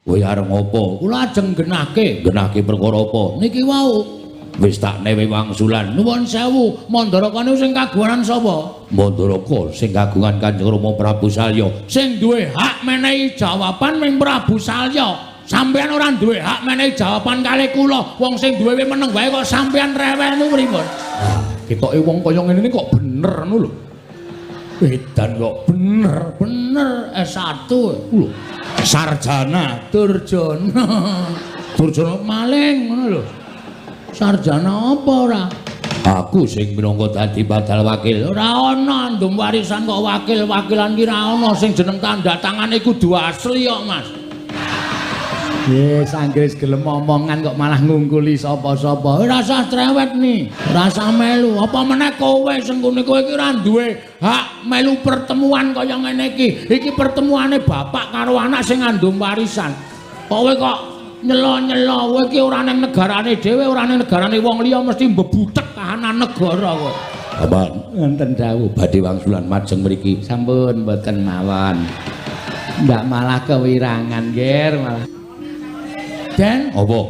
Kowe arep ngopo? Kula ajeng genahke. Genahke perkara apa? Niki wau. Wis tak newe wangsulan. Nuwun sewu, Mandaraka niku sing kagungan sapa? Mandaraka sing kagungan Kanjeng Rama Prabu Salya. Sing duwe hak menehi jawaban ming Prabu Salya. Sampeyan ora duwe hak menehi jawaban kalih kula. Wong sing duwe meneng wae kok sampeyan rewel niku pripun? Ah, ketoke wong kaya ngene iki kok bener ngono lho. Edan kok bener, bener S1 lho. Sarjana Durjana. Durjana maling ngono lho. Sarjana apa ora? Aku sing minangka dadi badal wakil. Ora ana andum warisan kok wakil-wakilan ki ora ana sing jeneng tanda tangane kudu asli kok, Mas. Yes, anggere gelem omongan kok malah ngungkuli sapa-sapa. Ora usah trewet nih, ora usah melu. Apa meneh kowe sengkune kowe iki ora duwe hak melu pertemuan kaya ngene iki. Iki pertemuane bapak karo anak sing ngandung warisan. Kowe kok nyelo-nyelo, kowe iki ora ning negarane dhewe, ora ning negarane wong liya mesti mbebutek kahanan negara kowe. Bapak, wonten dawuh badhe wangsulan majeng mriki. Sampun mboten mawon. Ndak malah kewirangan, Ger, malah. Den, apa?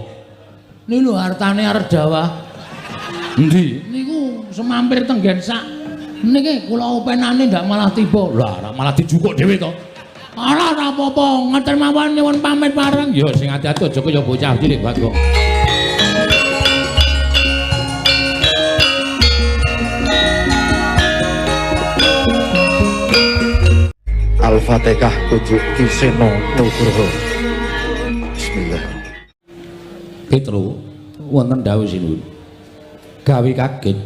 Niku lho hartane arep dawah. Endi? Niku semampir tenggen sak. Niki kula openane ndak malah tiba. Lah, malah dijukuk dhewe to. Ora ora apa-apa, ngoten mawon nyuwun pamit bareng. Ya sing ati-ati aja kaya bocah cilik Bagong. Al-Fatihah Pujuk Ki Seno Nugroho. Bismillah. Petro wonten dawuh sinuwun. Gawe kaget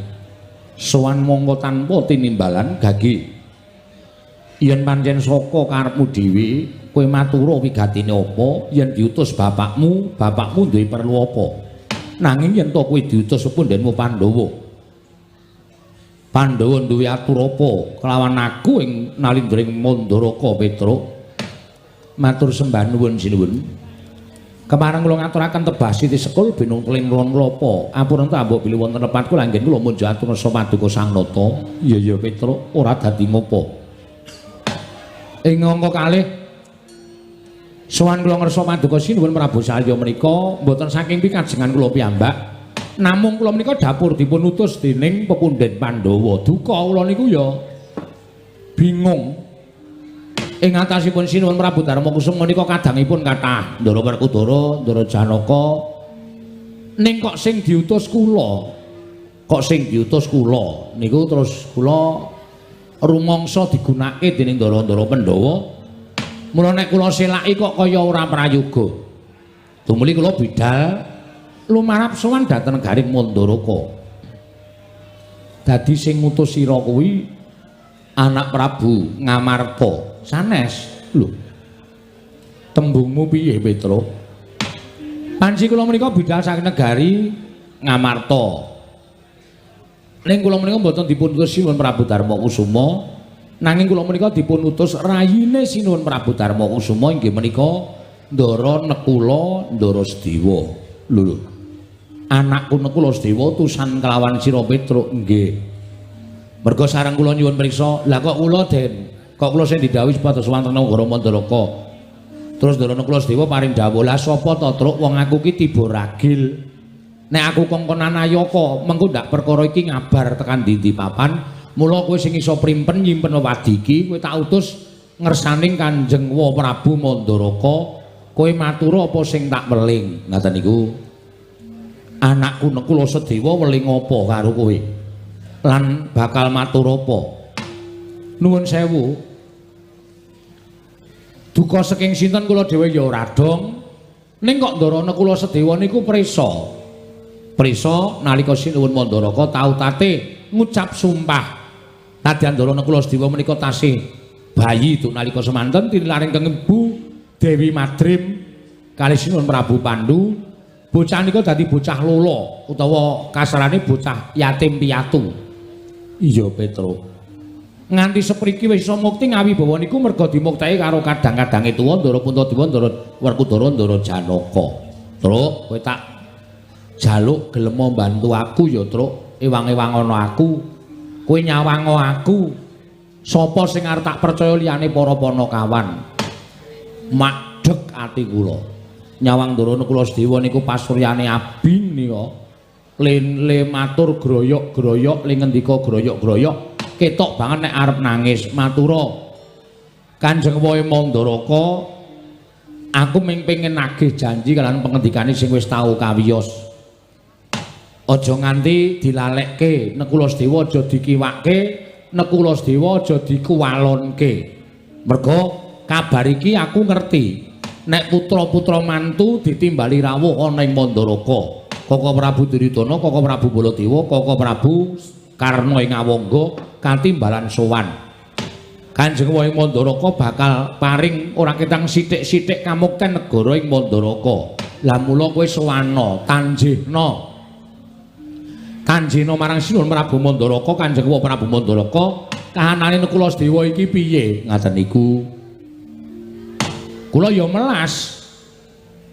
sowan mongko tanpa tinimbalan gage. Yen pancen saka karepmu dhewe, kowe matura wigatine apa? Yen diutus bapakmu, bapakmu duwe perlu apa? Nanging yen to kowe diutus pundhenmu Pandhawa. Pandhawa duwe atur apa kelawan aku ing nalindring Mandaraka Petro? Matur sembah nuwun sinuwun. Kepareng kula ngaturaken tebah siti sekul binung teling lon klapa. Ampun ta mbok bilih wonten lepat kula anggen kula munjuk atur nasa paduka Sang Nata. Iya iya Petro, ora dadi ngopo. Ing angka kalih sowan kula ngersa paduka sinuwun Prabu Salya menika mboten saking pikajengan kula piyambak. Namung kula menika dapur dipun utus dening pepundhen Pandhawa. Duka kula niku ya bingung. Ing atasipun sinuwun Prabu Darma Kusuma menika kadangipun kathah Ndara Werkudara, Ndara Janaka. Ning kok sing diutus kula, kok sing diutus kula niku terus kula rumangsa digunakake dening ndara-ndara Pandhawa. Mula nek kula selaki kok kaya ora prayoga. Tumuli kula bidal lumarap sowan dhateng negaring Mandaraka. Dadi sing ngutus sira kuwi anak Prabu Ngamarta. Sanes. Lho. Tembungmu piye, Petro? Panci kula menika bidal saking negari Ngamarta. Ning kula menika mboten dipun utus Sinuwun Prabu Darma Kusuma, nanging kula menika dipun utus rayine Sinuwun Prabu Darma Kusuma inggih menika Ndara Nekula Ndara Sedewa. Lho lho. Anakku Nekula Sedewa utusan kelawan sira Petruk nggih. Merga sareng kula nyuwun priksa, lah kok kula Den, kok kula sing didhawuhi supados wonten negara Mandaraka. Terus Ndara Nekula Sedewa paring dawuh, lah sapa to Truk wong aku ki tiba ragil. Nek aku kongkonan ayaka, mengko ndak perkara iki ngabar tekan ndi-ndi papan, mula kowe sing iso primpen nyimpen wewadi iki, kowe tak utus ngersaning Kanjeng Wa Prabu Mandaraka, kowe matura apa sing tak weling. Ngaten niku. Anakku Nekula Sedewa weling apa karo kowe? Lan bakal matur apa? Nuwun sewu. Duka saking sinten kula dhewe ya ora dong. Ning kok Ndara Nekula Sedewa niku prisa. Prisa nalika Sinuwun Mandaraka tau tate ngucap sumpah. Nadyan Ndara Nekula Sedewa menika tasih bayi itu nalika semanten tinilaring keng Ibu Dewi Madrim kalih Sinuwun Prabu Pandu, bocah nika dadi bocah lolo utawa kasarane bocah yatim piatu. Iya Petro. Nganti sepriki wis iso mukti ngawibawa niku merga dimukteke karo kadang-kadange tuwa Ndara Puntadewa, Ndara Werkudara, Ndara Janaka. Truk, kowe tak jaluk gelem mbantu aku ya Truk, ewang-ewang ana aku, kowe nyawango aku. Sapa sing arep tak percaya liyane para panakawan? Makdeg ati kula. Nyawang Ndara Nakula Sedewa niku pasuryane abing nika. Le matur groyok-groyok, le ngendika groyok-groyok, ketok banget nek arep nangis. Matura Kanjeng Wae Mandaraka, aku ming pengen nagih janji kalian pengendikane sing wis tau kawiyos. Aja nganti dilalekke, Nakula Sedewa aja dikiwake, Nakula Sedewa aja dikuwalonke. Merga kabar iki aku ngerti nek putra-putra mantu ditimbali rawuh ana ing Mandaraka. Koko Prabu Duryudana, Koko Prabu Baladewa, Koko Prabu Karna ing Awangga katimbalan sowan. Kanjeng Wae Mandaraka bakal paring ora ketang sithik-sithik kamukten negara ing Mandaraka. Lah mula kowe sowana, tanjihna. Tanjihna marang Sinuhun Prabu Mandaraka, Kanjeng Wae Prabu Mandaraka, kahanane Nakula Sedewa iki piye? Ngaten niku. Kula ya melas.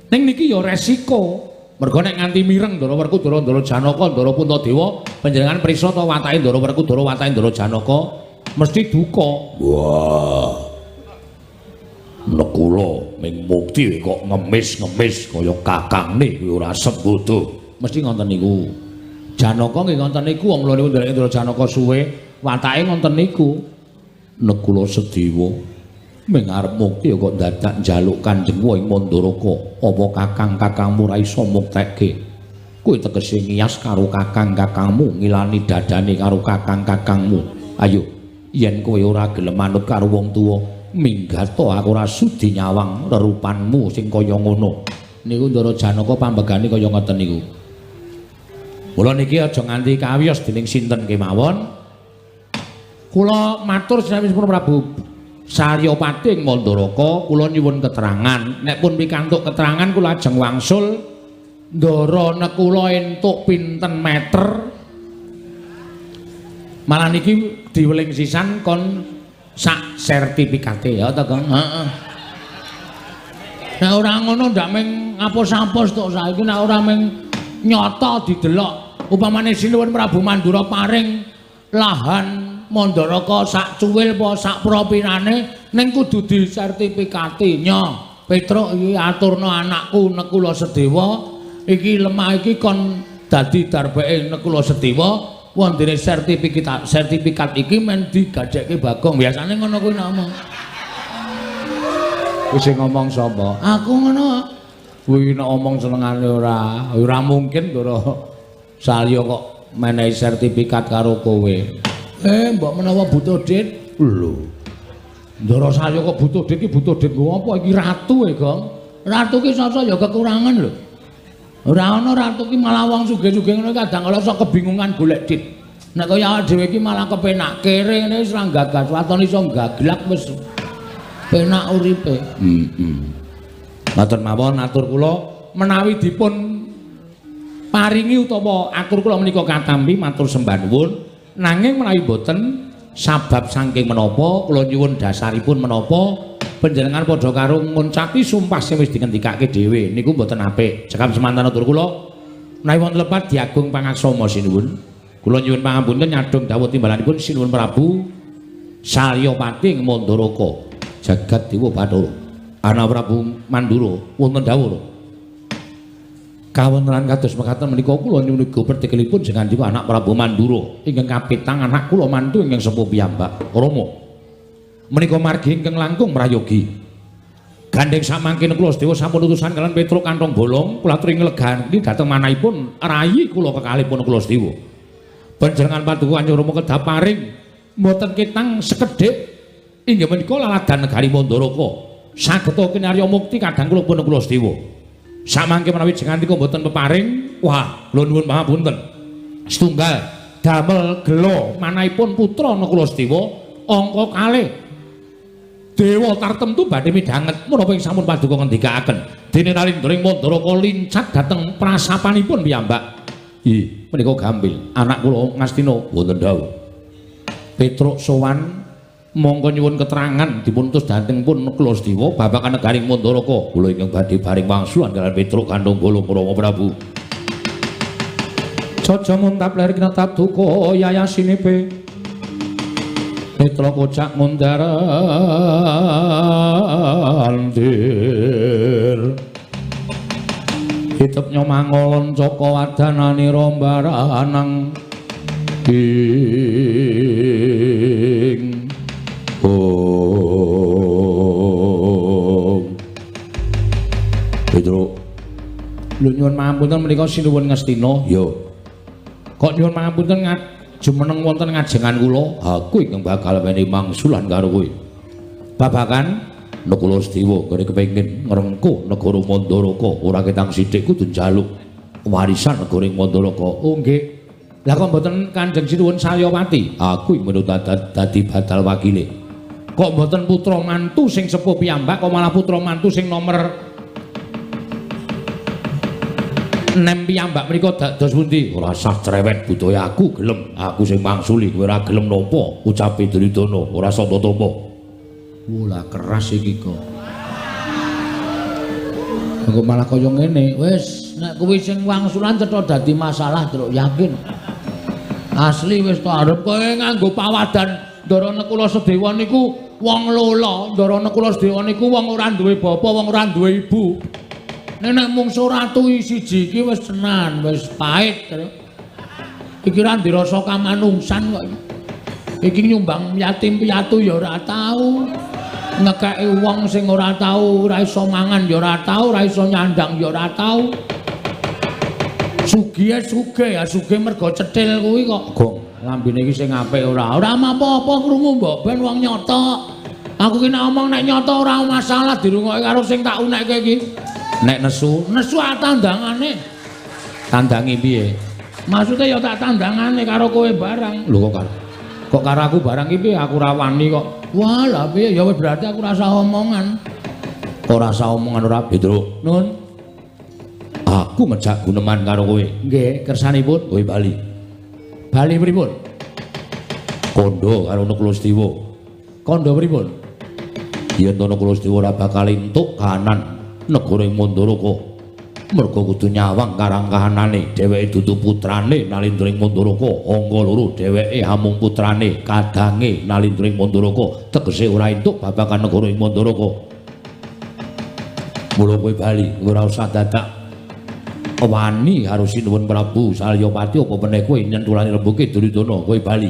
Ning niki ya resiko. Merga nek nganti mireng Ndara Werkudara, Ndara Janaka, Ndara Puntadewa, panjenengan prisa ta watake Ndara Werkudara, watake Ndara Janaka mesti duka. Wah. Nekula ming mukti kok ngemis-ngemis kaya kakangne kuwi ora sembodo. Mesti ngoten niku. Janaka nggih ngoten niku, wong kula niku ndereke Ndara Janaka suwe, watake ngoten niku. Nekula Sedewa ming arep mukti kok dadak njaluk Kanjeng Wae Mandaraka, apa kakang-kakangmu ra iso muktekke? Kuwi tegese ngiyas karo kakang-kakangmu, ngilani dadane karo kakang-kakangmu. Ayo, yen kowe ora gelem manut karo wong tuwa, minggat to aku ora sudi nyawang rerupanmu sing kaya ngono. Niku Ndara Janaka pambegane kaya ngoten niku. Mula niki aja nganti kawiyos dening sinten kemawon. Kula matur sinawis Prabu Saryapati ing Mandaraka, kula nyuwun keterangan. Nek pun pikantuk keterangan kula ajeng wangsul Ndara Nekula entuk pinten meter. Malah niki diweling sisan kon sak sertifikate ya ta, Kang? Heeh. Nek ora ngono ndak ming apos-apos tok saiki, nek ora ming nyata didelok. Upamane Sinuwun Prabu Mandura paring lahan Mandaraka sak cuwil apa sak propinane ning kudu disertifikati. Nyo, Petruk iki aturna anakku Nakula Sedewa, iki lemah iki kon dadi darbeke Nakula Sedewa, wondene sertifikat iki men digadekke Bagong. Biasane ngono kuwi nek omong. Wis sing ngomong sapa? Aku ngono. Kuwi nek omong senengane ora, ora mungkin Ndara Salya kok menehi sertifikat karo kowe. Mbok menawa butuh dit. Lho. Ndara Salya kok butuh dit iki butuh dit nggo apa iki ratu e, Gong? Ratu ki sasa ya kekurangan lho. Ora ana ratu ki malah wong sugih-sugih ngono kadang kala sok kebingungan golek dit. Nek kaya awake dhewe iki malah kepenak kere ngene wis ra gagas waton iso gaglak wis penak uripe. Heeh. Matur mawon atur kula menawi dipun paringi utawa atur kula menika katampi matur sembah nuwun. Nanging menawi boten sabab saking menapa kula nyuwun dasaripun menapa panjenengan padha karo nguncati sumpah sing wis dingendikake dhewe niku mboten apik. Cekap semanten atur kula menawi wonten lepat diagung pangaksama sinuwun. Kula nyuwun pangapunten nyadhong dawuh timbalanipun Sinuwun Prabu Saryapati ing Mandaraka. Jagat Dewa Bathara. Ana Prabu Mandura wonten dawuh. Kawontenan kados mekaten menika kula nyuwun uga pertikelipun jenengan anak Prabu Mandura ingkang kapitang anak kula mantu ingkang sepuh piyambak Rama. Menika margi ingkang langkung prayogi. Gandheng samangke kula sedaya sampun utusan kalian Petruk kantong bolong kula aturi nglegani dhateng manahipun rayi kula kekalihipun kula sedaya. Panjenengan paduka Kanjeng Rama kedah paring mboten ketang sekedhik inggih menika laladan negari Mandaraka. Sageta kinarya mukti kadang kula pun kula sedaya. Samangke menawi jenengan mboten peparing, wah, kula nuwun pangapunten. Setunggal damel gela manahipun putra Nakula Sedewa angka kalih dewa tartemtu badhe midhanget menapa ing sampun paduka ngendikaaken. Dene Nalindra ing Mandaraka lincak dhateng prasapanipun piyambak. Ih, menika gampil. Anak kula Ngastina wonten dawuh. Petruk sowan mongko nyuwun keterangan dipun utus dhateng pun Nakula Sedewa babagan negaring Mandaraka. Kula ingkang badhe baring wangsulan kaliyan Petruk kantong bolong Rama Prabu. Caca muntap ler kinatap duka yayasinipe. Petruk kocak mundar andir. Hitepnya mangolon caka wadanane rombaranang ing om. Petro, lho nyuwun pangapunten menika sinuwun Ngastina. Ya. Kok nyuwun pangapunten jumeneng wonten ngajengan kula? Aku ingkang bakal menehi mangsulan karo kowe. Babagan Nakula Sedewa kene kepengin ngrengkuh negara Mandaraka, ora ketang sithik kudu njaluk warisan negara ing Mandaraka. Oh nggih. Lah kok mboten Kanjeng Sinuwun Salyapati? Aku ing menut dadi badal wakile. Kok mboten putra mantu sing sepuh piyambak, kok malah putra mantu sing nomer 6 piyambak menika dados pundi? Ora sah cerewet budaya, aku gelem, aku sing mangsuli, kowe ora gelem napa? Ucape Duryudana, ora santa tampa. Wah, keras iki kok. Engko malah kaya ngene. Wis, nek kuwi sing wangsulan cetha dadi masalah, Truk, yakin. Asli wis to arep kowe nganggo pawadan Ndara Nakula Sedewa niku wong lola, Ndara Nakula Sedewa niku wong ora duwe bapa, wong ora duwe ibu. Nek mungsu ratu siji iki wis tenan, wis pahit, Truk. Iki ora dirasa kamanungsan kok. Iki nyumbang yatim piatu ya ora tau. Ngekeki wong sing ora tau, ora iso mangan ya ora tau, ora iso nyandang ya ora tau. Sugihe sugih ya sugih mergo cethil kuwi kok. Gong, lambene iki sing apik ora. Ora apa-apa krungu mbok ben wong nyata. Aku ki nek omong nek nyata ora masalah dirungokke karo sing tak unekke iki. Nek nesu, nesu tandangane. Tandangi piye? Maksude ya tak tandangane karo kowe barang. Lho kok karo. Kok karo aku barang iki piye? Aku ora wani kok. Wah, lah piye ya wis berarti aku rasa omongan. Ora rasa omongan ora, Petro. Nun. Aku ngejak guneman karo kowe. Nggih, kersanipun kowe bali. Bali pripun? Kandha karo Nakula Sedewa. Kandha pripun? Yen to Nakula Sedewa ora bakal entuk kahanan negara ing Mandaraka. Merga kudu nyawang karang kahanane, dheweke dudu putrane Nalindra ing Mandaraka, angka loro dheweke amung putrane kadange Nalindra ing Mandaraka, tegese ora entuk babagan negara ing Mandaraka. Mula kowe bali, ora usah dadak wani karo Sinuwun Prabu Salyapati apa meneh kowe nyentulane rembuke Duryudana, kowe bali.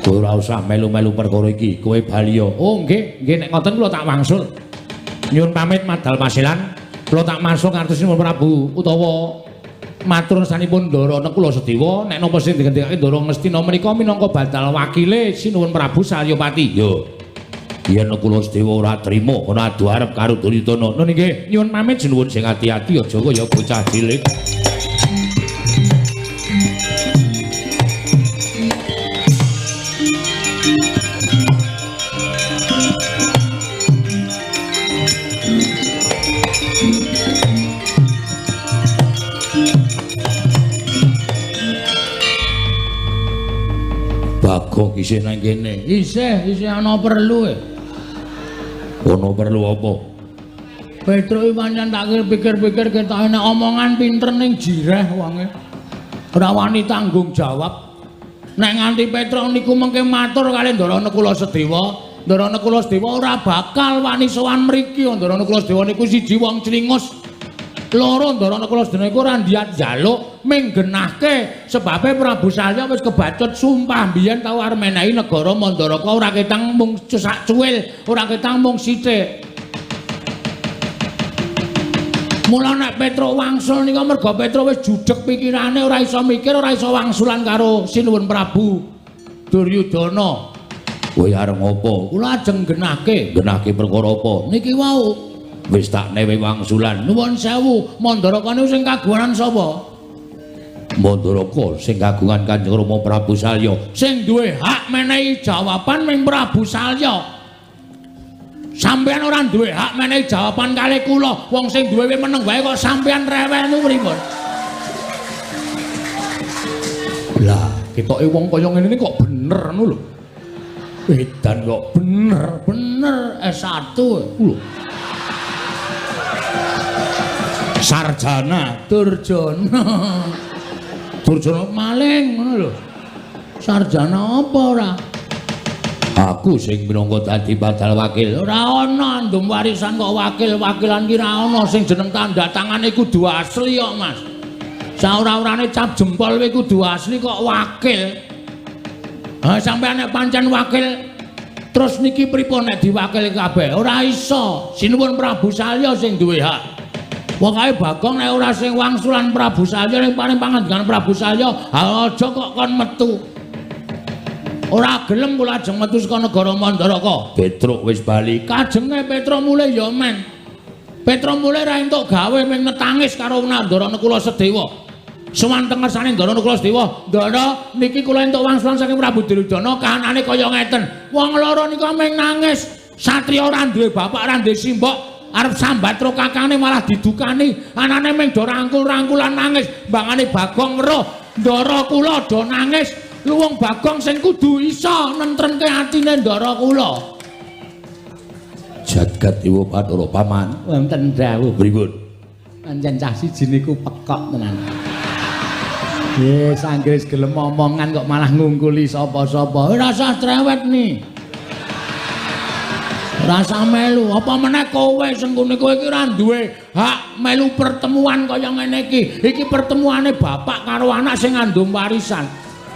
Kowe ora usah melu-melu perkara iki, kowe bali ya. Oh nggih, nggih nek ngoten kula tak wangsul. Nyuwun pamit madal pasilan. Kula tak masuk ngartos Sinuwun Prabu utawa matur sanipun Ndara Nakula Sedewa nek napa sing digendikake Ndara Ngastina menika minangka badal wakile Sinuwun Prabu Salyapati. Yo. Yen Nakula Sedewa ora trima ana adu arep karo Duryudana. Nun nggih, nyuwun pamit sinuwun sing ati-ati aja kaya bocah cilik. Bagong isih nang kene. Isih, isih ana perlu e. Ana perlu apa? Petro iki pancen tak pikir-pikir ketoke nek omongan pinter ning jireh wonge. Ora wani tanggung jawab. Nek nganti Petro niku mengke matur kali Ndara Nakula Sedewa, Ndara Nakula Sedewa ora bakal wani sowan mriki. Ndara Nakula Sedewa niku siji wong clingus. Loro Ndara Nakula Sedewa niku ora ndiyat njaluk ming genahke sebabe Prabu Salya wis kebacut sumpah biyen tau arep menehi negara Mandaraka ora ketang mung sak cuwil, ora ketang mung sithik. Mula nek Petro wangsul nika merga Petro wis judeg pikirane ora iso mikir, ora iso wangsulan karo Sinuwun Prabu Duryudana. Kowe arep ngopo? Kula ajeng genahke. Genahke perkara apa? Niki wau wis tak newe wangsulan. Nuwun sewu, Mandaraka niku sing kagungan sapa? Mandaraka sing kagungan Kanjeng Rama Prabu Salya. Sing duwe hak menehi jawaban ming Prabu Salya. Sampeyan ora duwe hak menehi jawaban kalih kula. Wong sing duwe meneng wae kok sampeyan rewel niku pripun? Lah, ketoke wong kaya ngene iki kok bener ngono lho. Edan kok bener, bener S1 lho. Sarjana Durjana. Durjana maling ngono lho. Sarjana apa ora? Aku sing minangka dadi badal wakil. Ora ana andum warisan kok wakil-wakilan ki ora ana sing jeneng tanda tangane kudu asli kok, Mas. Saora-orane cap jempol kuwi kudu asli kok wakil. Ha sampeyan nek pancen wakil terus niki pripun nek diwakil kabeh? Ora iso. Sinuwun Prabu Salya sing duwe hak. Pokoke Bagong nek ora sing wangsulan Prabu Salya ning paring pangandikan Prabu Salya, ha aja kok kon metu. Ora gelem kula ajeng metu saka negara Mandaraka. Petruk wis bali. Kajenge Petruk mulih ya men. Petruk mulih ra entuk gawe ming netangis karo Ndara Nakula Sedewa. Sowan teng ngersane Ndara Nakula Sedewa, "Ndara, niki kula entuk wangsulan saking Prabu Duryudana kahanane kaya ngeten." Wong loro nika ming nangis. Satriya ora duwe bapak, ora duwe simbok, arep sambat karo kakane malah didukani. Anane ming do rangkul-rangkulan nangis. Mbangane Bagong weruh, Ndara kula do nangis. Luwung Bagong sing kudu iso nentremke atine ndara kula. Jagat Dewa Bathara Paman, wonten dawuh. Pripun? Pancen cah siji niku pekok tenan. Yes, anggere wis gelem omongan kok malah ngungkuli sapa-sapa. Ora usah trewet nih. Ora usah melu, apa meneh kowe sengkune kowe iki ora duwe hak melu pertemuan kaya ngene iki. Iki pertemuane bapak karo anak sing ngandung warisan.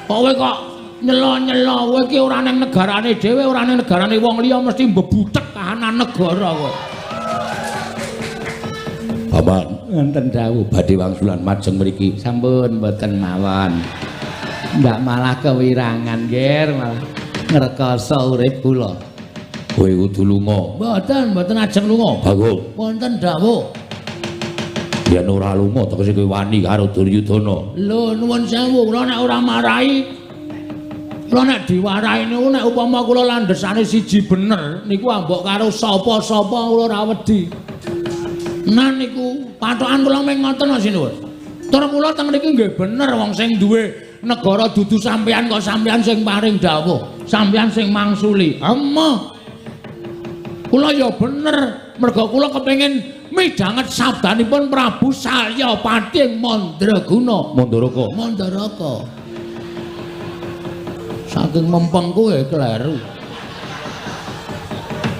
Kowe kok nyelo-nyelo, kowe iki ora ning negarane dhewe, ora ning negarane wong liya mesti mbebutek kahanan negara kowe. Paman, wonten dawuh badhe wangsulan majeng mriki. Sampun mboten mawon. Ndak malah kewirangan, Ger, malah ngrekoso urip kula. Kowe kudu lunga. Mboten, mboten ajeng lunga. Bagong. Wonten dawuh. Yen ora lunga tegese kowe wani karo Duryudana. Lho nuwun sewu, kula nek ora marahi, kula nek diwarahi niku nek upama kula landhesane siji bener niku ambok karo sapa-sapa kula ora wedi. Nah niku patokan kula mung ngoten sinuwun. Tur kula teng mriki nggih bener wong sing duwe negara dudu sampeyan kok sampeyan sing paring dawuh, sampeyan sing mangsuli. Emoh. Kula ya bener merga kula kepengin midhanget sabdanipun Prabu Salyapati ing Mandraguna. Mandaraka. Mandaraka. Saking mempeng kowe kleru.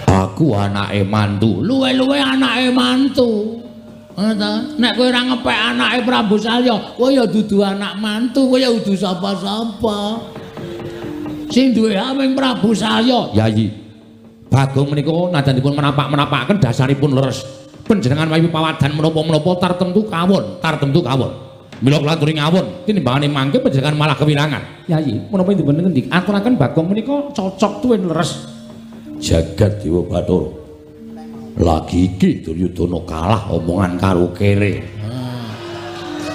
Aku anake mantu. Luwe-luwe anake mantu. Ngono ta? Nek kowe ora ngepek anake Prabu Salya, kowe ya dudu anak mantu, kowe ya dudu sapa-sapa. Sing duwe hak ming Prabu Salya. Yayi. Bagong menika najan dipun menapak-menapakaken dasaripun leres. Panjenengan wayu pawadan menapa-menapa tartemtu kawon, tartemtu kawon. Mila kula aturi ngawon, tinimbangane mangke panjenengan malah kewirangan. Yayi, menapa dipun ngendik aturaken Bagong menika cocok tuwin leres. Jagat Dewa Bathara. Lagi iki Duryudana kalah omongan karo kere.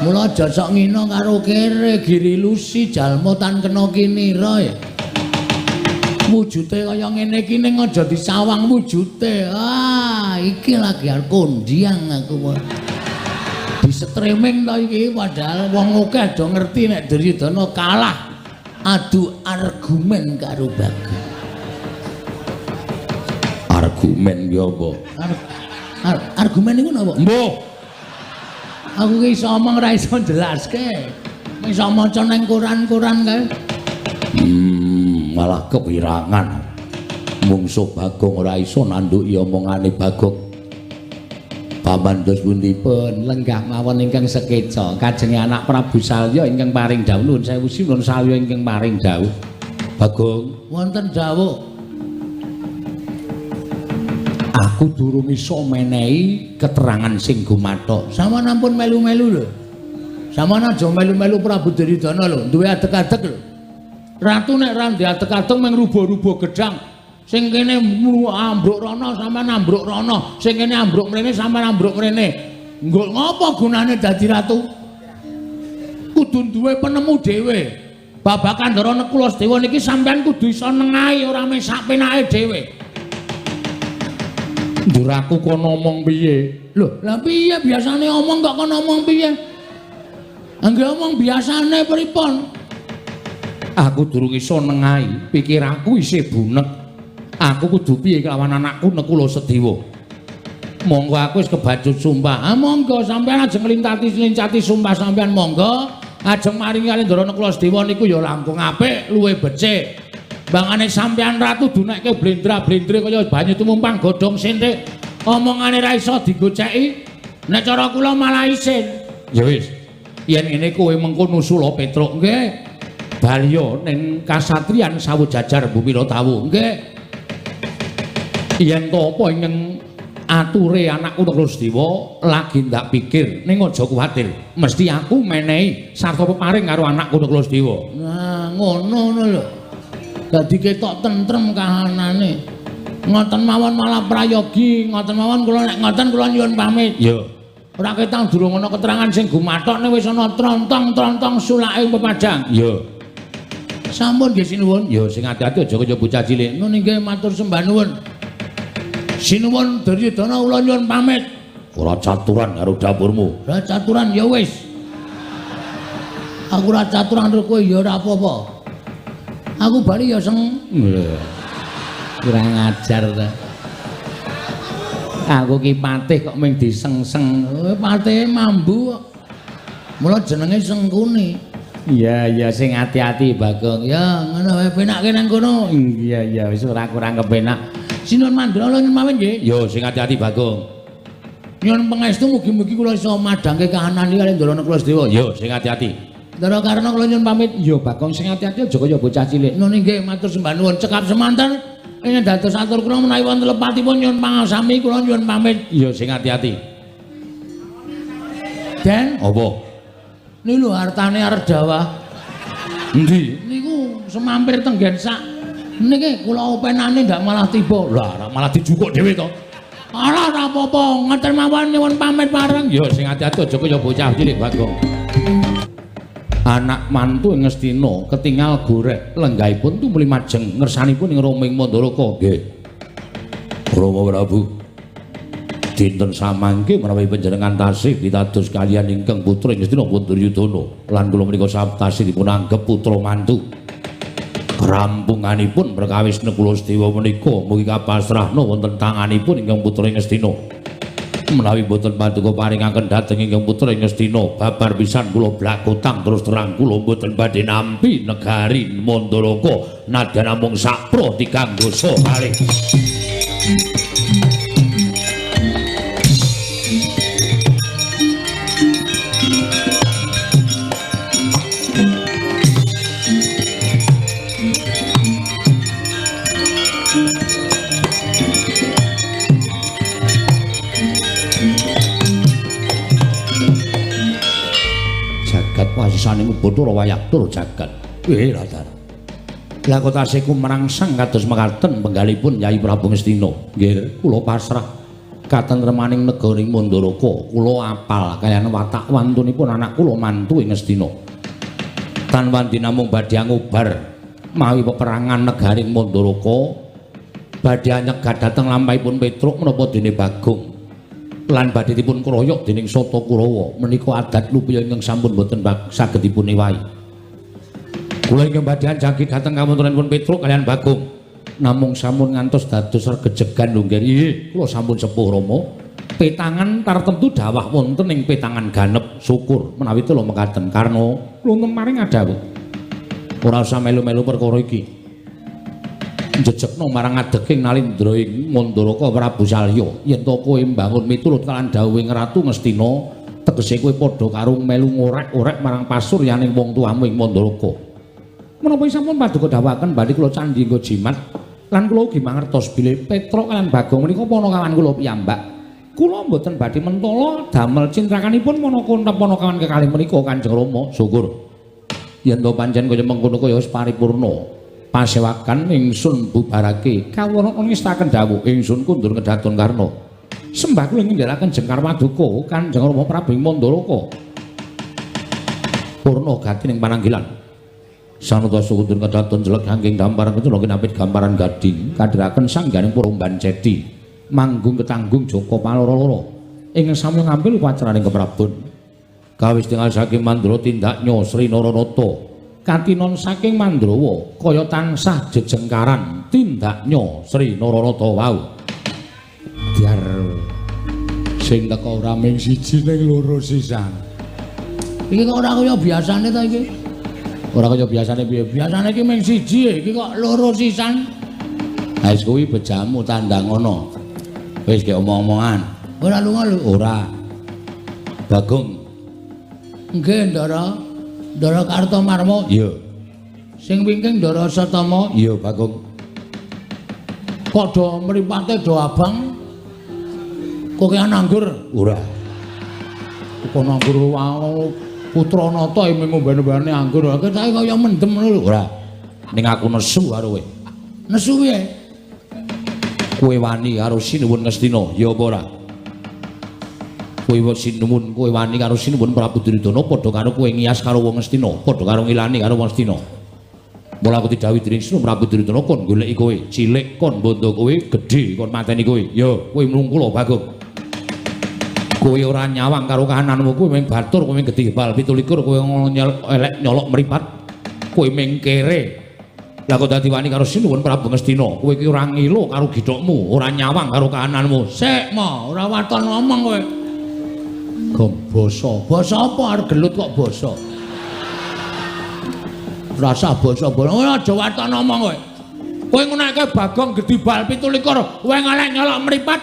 Mula aja sok ngina karo kere, giri lusi jalma tan kena kinira ya. Wujute kaya ngene iki ning aja disawang wujute. Ah, iki lagi arep kondiang aku. Di streaming to iki padahal wong akeh do ngerti nek Duryudana kalah adu argumen karo Bagong. Argumen ki apa? Argumen iku napa? Mbuh. Aku ki iso omong ora iso jelaske. Iso maca ning koran-koran kae. Malah kewirangan. Mungsuh Bagong ora iso nandhuki omongane Bagong. Paman dos pundi pun lenggah mawon ingkang sekeca kajenge anak Prabu Salya ingkang paring dawuh nuwun sewu sinuwun Salya ingkang paring dawuh. Bagong, wonten dawuh. Aku durung iso menehi keterangan sing gumathok. Sampeyan ampun melu-melu lho. Sampeyan aja melu-melu Prabu Duryudana lho, duwe adeg-adeg lho. Ratu nek ra ndek adeg-adeg mung rubuh-rubuh gedhang. Sing kene ambruk rono sampeyan ambruk rono, sing kene ambruk mrene sampeyan ambruk mrene. Nggo ngopo gunane dadi ratu? Kudu duwe penemu dhewe. Babagan Ndara Nakula Sedewa niki sampeyan kudu iso nengahi ora mung sak penake dhewe. Ndur aku kono omong piye? Lho, lah piye biasane omong kok kono omong piye? Angger omong biasane pripun? Aku durung iso nengahi, pikiranku isih bunek. Aku kudu piye kelawan anakku Nakula Sedewa? Monggo aku wis kebacut sumpah. Ah monggo sampeyan ajeng nglintati-lincati sumpah sampeyan monggo. Ajeng maringi kali Ndara Nakula Sedewa niku ya langkung apik, luwih becik. Bangane sampean ratu dunekke blendra-blendre kaya banyu tumumpang godhong senthik. Omongane ra iso digoceki. Nek cara kula malah isin. Ya wis. Yen ngene kowe mengko nusula Petruk nggih. Balya ning kasatriyan sawu jajar bumi Tawu nggih. Yen to apa ingkang ature anakku Nakula Sadewa lagi ndak pikir ning aja kuwatir. Mesti aku menehi sarta peparing karo anakku Nakula Sadewa. Nah, ngono ngono lho. Dadi ketok tentrem kahanane. Ngoten mawon malah prayogi, ngoten mawon kula nek ngoten kula nyuwun pamit. Ya. Ora ketang durung ana keterangan sing gumathok ning wis ana trontong-trontong sulake pepadang. Ya. Sampun nggih sinuwun. Ya sing ati-ati aja kaya bocah cilik. Nun inggih matur sembah nuwun. Sinuwun Duryudana kula nyuwun pamit. Ora caturan karo dapurmu. Ora caturan ya wis. Aku ora caturan karo kowe ya ora apa-apa. Aku bali ya seng. Kurang ajar ta. Aku ki patih kok mung disengseng. Patihe mambu kok. Mula jenenge Sengkuni. Iya iya sing ati-ati Bagong. Ya ngono wae penakke nang kono. Iya iya wis ora kurang kepenak. Sinuwun Mandra kula nyuwun mawon nggih. Yo sing ati-ati Bagong. Nyuwun pangestu mugi-mugi kula iso madhangke kahanan iki kaliyan Ndara Nakula Sadewa. Yo sing ati-ati. Ndara Karna kula nyuwun pamit. Yo Bagong sing ati-ati aja kaya bocah cilik. Nun inggih matur sembah nuwun cekap semanten. Ingkang dados atur kula menawi wonten lepatipun nyuwun pangasami kula nyuwun pamit. Yo sing ati-ati. Den, apa? Niku lho hartane arep dawah. Endi? Niku semampir tenggen sak. Niki kula openane ndak malah tiba. Lah, malah dijukuk dhewe to. Ora ora apa-apa, ngoten mawon nyuwun pamit pareng. Yo sing ati-ati aja kaya bocah cilik Bagong. Anak mantu ing Ngastina ketingal goreh lenggahipun tumuli majeng ngersanipun ing Roming Mandaraka. Nggih. Rama Prabu. Dinten samangke menawi panjenengan tasih pitados kaliyan ingkang putra ing Ngastina pun Duryudana lan kula menika tasih dipun anggep putra mantu. Rampunganipun perkawis Nakula Sadewa menika mugi kapasrahna wonten tanganipun ingkang putra ing Ngastina. Menawi boten paduka paringaken dhateng ingkang putra ing Ngastina babar pisan kula blakutang terus terang kula boten badhe nampi negari Mandaraka nadyan namung sakpro tigang dasa kalih. Wasisaning Bathara Wayaktur jagat. Latar. Lah kok tasih kumrangsang kados mekaten penggalipun Yai Prabu Ngastina. Nggih, kula pasrah katentremaning negari Mandaraka. Kula apal kaliyan watak wantunipun anak kula mantu ing Ngastina. Tan wandi namung badhe ngubar mawi peperangan negari Mandaraka, badhe nyegat dhateng lampahipun Petruk menapa dene Bagong. Lan badhe dipun kroyok dening Sata Kurawa menika adat lupiya ingkang sampun boten saged dipun ewahi. Kula ingkang badhe anjagi dhateng kawontenanipun Petruk kaliyan Bagong namung sampun ngantos dados regejegan lho nggih. Nggih, kula sampun sepuh Rama. Petangan tartemtu dawah wonten ing petangan ganep. Syukur menawi kula mekaten karna kula maring adhawuh. Ora usah melu-melu perkara iki. Jejekno marang adeking nalindra ing Mandaraka Prabu Salya yen to kowe mbangun miturut kaliyan dawuhing Ratu Ngastina tegese kowe padha karo melu ngorek-orek marang pasuryaning wong tuamu ing Mandaraka. Menapa sampun paduka dawuhaken badhe kula candhi nggo jimat lan kula ugi mangertos bilih Petruk kaliyan Bagong menika panakawan kula piyambak. Kula mboten badhe mentala damel cintrakanipun manaka panakawan kekalih menika Kanjeng Rama. Syukur yen to pancen kaya mengkono kaya wis paripurna. Pasewakan ingsun bubarake kawula ngestaken dawuh ingsun kundur kedaton Karna. Sembah kula ngendharaken jengkar paduka Kanjeng Rama Prabu Mandaraka. Purna gati ning pananggilan. Sanata sukundur kedaton jelek angking damparan kencana kinapit gamparan gading kadhiraken sangganing Puromban Ceti manggung ketanggung Joko Paloro-loro ingkang sami ngambil upacaraning keprabon. Kawis tingal saking Mandra tindaknya Sri Naranata. Katinon saking Mandrawa kaya tansah jejengkaran tindaknya Sri Naranata wau. Biar sing teka ora ming siji ning loro sisan. Iki kok ora kaya biasane ta iki? Ora kaya biasane piye? Biasane iki mung siji, iki kok loro sisan. Ha wis kuwi bejamu tandang ngono. Wis gek omong-omongan. Ora lunga lho. Ora. Bagong. Nggih, Ndara. Ndara Kartomarma. Iya. Sing wingking Ndara Satama. Iya, Bagong. Kok do mripate do abang? Kokean anggur? Ora. Kok anggur wae putra nata mung ngomben-ombene anggur. Ketoke kaya mendem ngono lho. Ora. Ning aku nesu karo kowe. Nesu piye? Kowe wani karo Sinuwun Ngastina, ya apa ora? Kowe sinuwun, kowe wani karo Sinuwun Prabu Duryudana padha karo kowe ngiyas karo wong Ngastina, padha karo ngilani karo wong Ngastina. Mula aku didhawuhi dening Sinuwun Prabu Duryudana kon goleki kowe, cilik kon bondo kowe, gedhe kon mateni kowe. Ya, kowe mlungkula Bagong. Kowe ora nyawang karo kahananmu, kowe mung batur, kowe mung gedhe bal 27, kowe elek nyolok mripat, kowe mung kere. Lah kok dadi wani karo Sinuwun Prabu Ngastina, kowe iki ora ngilo karo githokmu, ora nyawang karo kahananmu. Sik, mo, ora waton ngomong kowe. Gom basa. Basa apa arep gelut kok basa? Rasa basa basa. Ora aja waton ngomong kowe. Kowe ngunekke Bagong gedhe bal 27, kowe ngelek nyolok mripat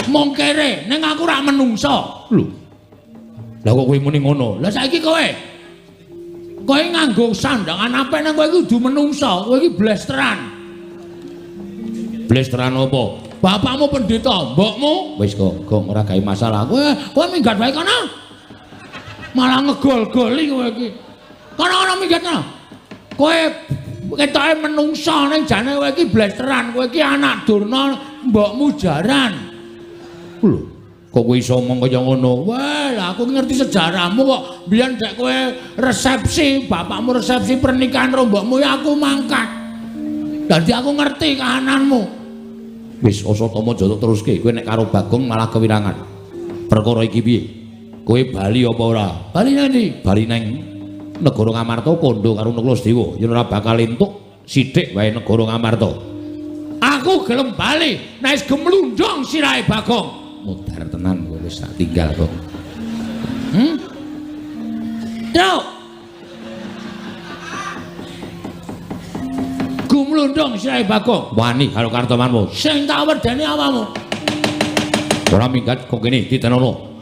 mung kere, ning aku ora menungsa. Lho. Lah kok kowe muni ngono? Lah saiki kowe kowe nganggo sandangan apik nang kowe iki kudu menungsa, kowe iki blesteran. Blesteran apa? Bapakmu pendeta, mbokmu wis kok, Gong, ora gawe masalah. Kowe minggat wae kono. Malah ngegol-goli kowe iki. Kono-kono minggat kono. Kowe ketoke menungsa ning jane kowe iki blesteran, kowe iki anak Durna, mbokmu jaran. Lho, kok kowe iso omong kaya ngono? Wah, lah aku ngerti sejarahmu kok. Biyen dek kowe resepsi, bapakmu resepsi pernikahan karo mbokmu ya aku mangkat. Dadi aku ngerti kahananmu. Wis Asatama aja teruske, kowe nek karo Bagong malah kewirangan. Perkara iki piye? Kowe bali apa ora? Bali nang ndi? Bali nang negara Ngamarta kandha karo Nakula Sedewa yen ora bakal entuk sithik wae negara Ngamarta. Aku gelem bali nek wis gemlundung sirahe Bagong. Mudhar tenan kowe wis tak tinggal kok. Truk. Gumlundung sirahe Bagong. Wani karo Kartomarma. Sing tak wedeni awakmu. Ora minggat kok kene ditenono.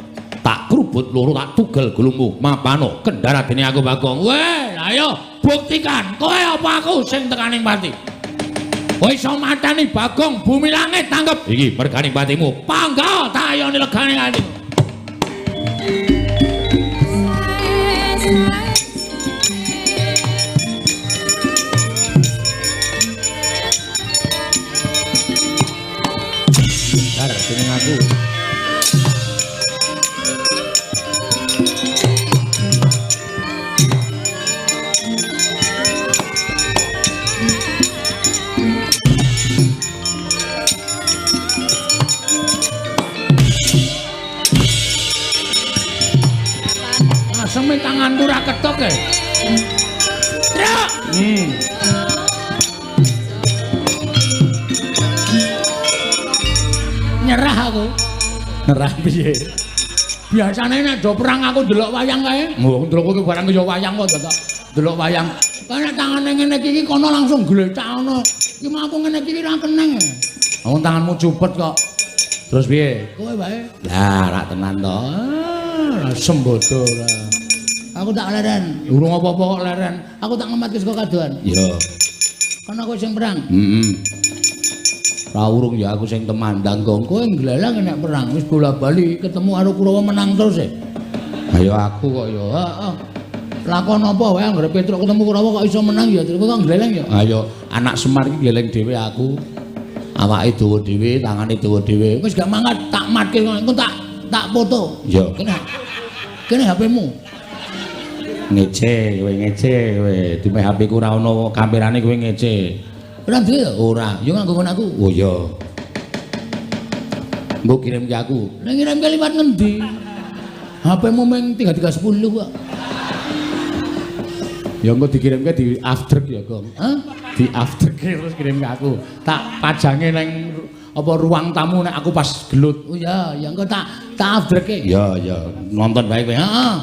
Tak krubut loro tak tugel gulungmu. Mapano kendharadene aku Bagong. Weh, ayo buktikan kowe apa aku sing tekaning pati. Kowe iso mateni Bagong bumi langit tanggep. Iki merganing patimu. Pangga tak ayone legane ati. Dar jeneng aku. Aseme tanganku ora ketok e. Truk. Nyerah aku. Nyerah piye? Biasane nek do perang aku ndelok wayang kae. Wong ndelok kowe barang ya wayang kok dadak ndelok wayang. Kan tangane ngene iki kono langsung glecak ngono. Iki mah aku ngene iki ora keneng. Wong tanganmu cupet kok. Terus piye? Kowe wae. Lah, rak tenan to. Sembodo ora. Aku tak leren. Urung apa-apa kok leren. Aku tak ngematke saka kadohan. Iya. Kono kowe sing perang. Heeh. Ra urung ya aku sing temandang, Gong. Kowe nglelang nek perang wis bola-bali ketemu karo Kurawa menang terus e. Ayo aku kok ya. Heeh. Lakon apa wae anggere Petruk ketemu Kurawa kok iso menang ya, terus kok ngleleng ya. Ayo anak Semar iki ngleleng dhewe aku. Awake dawa dhewe, tangane dawa dhewe. Wis gak mangkat tak matke engko tak foto. Iya. Kene. Kene HP-mu. Ngece, kowe ngece kowe. Dime HP ku ora ono kamerane kowe ngece. Ora duwe ya? Ora. Ya nganggo ngono aku. Oh iya. Mbok kirim ke aku. Nek ngirim ke liwat ngendi? HP-mu mung 3310 kok. Ya engko dikirimke di after ya, Gong. Hah? Di after terus kirim ke aku. Tak pajange nang apa ruang tamu nek aku pas gelut. Oh iya, ya engko tak afterke. Ya, ya, nonton bae kowe. Heeh.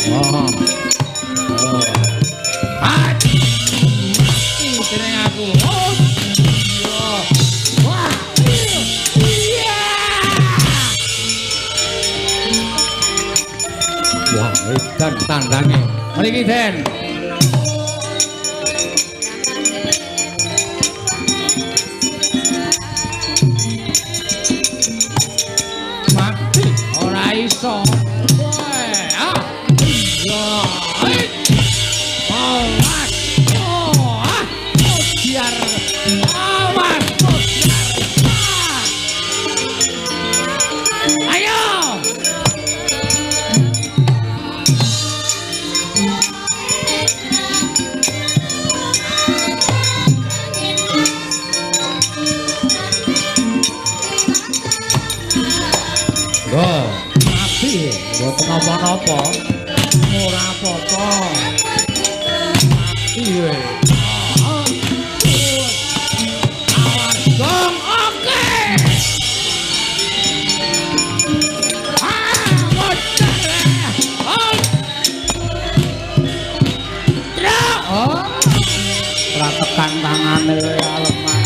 Oh. Oh. Mati dening aku. Oh. Iya. Wah. Iya. Wah, edan tandange. Mriki, Den. Mati ora iso. Mboten napa-napa. Ora apa-apa. Mati kowe. Awas gong, oke. Ah, bocor. Oh. Oh. Ora tekan tangane lemah.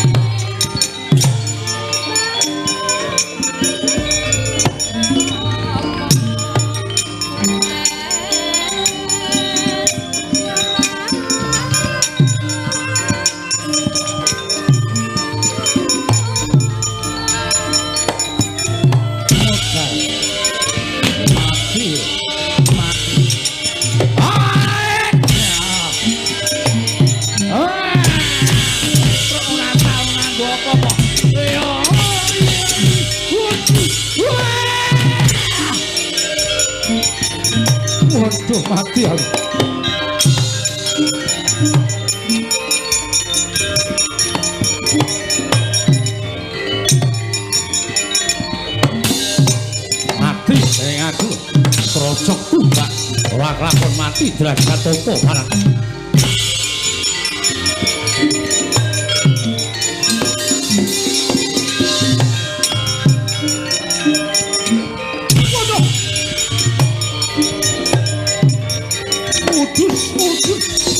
Waduh, mati aku. Mati sing aku. Krocok tumbak ora kelakon mati derajat topo barang.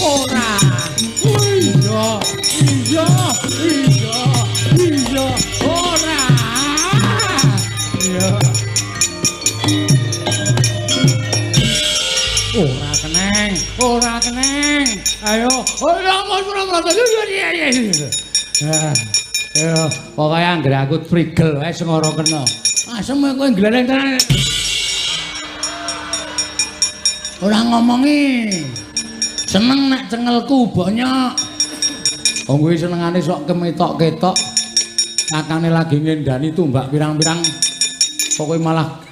Ora. Iya, iya, iya, iya, ora. Iya. Ora keneng, ora keneng. Ayo, ora ora. Ayo, pokoke anggere aku prigel wae sing ora kena. Asem kowe gleleng tenan. Ora ngomongi. Seneng nek cengelku bonyok. Wong kuwi senengane sok kemetok-ketok. Kakane lagi ngendani tumbak pirang-pirang. Pokoke malah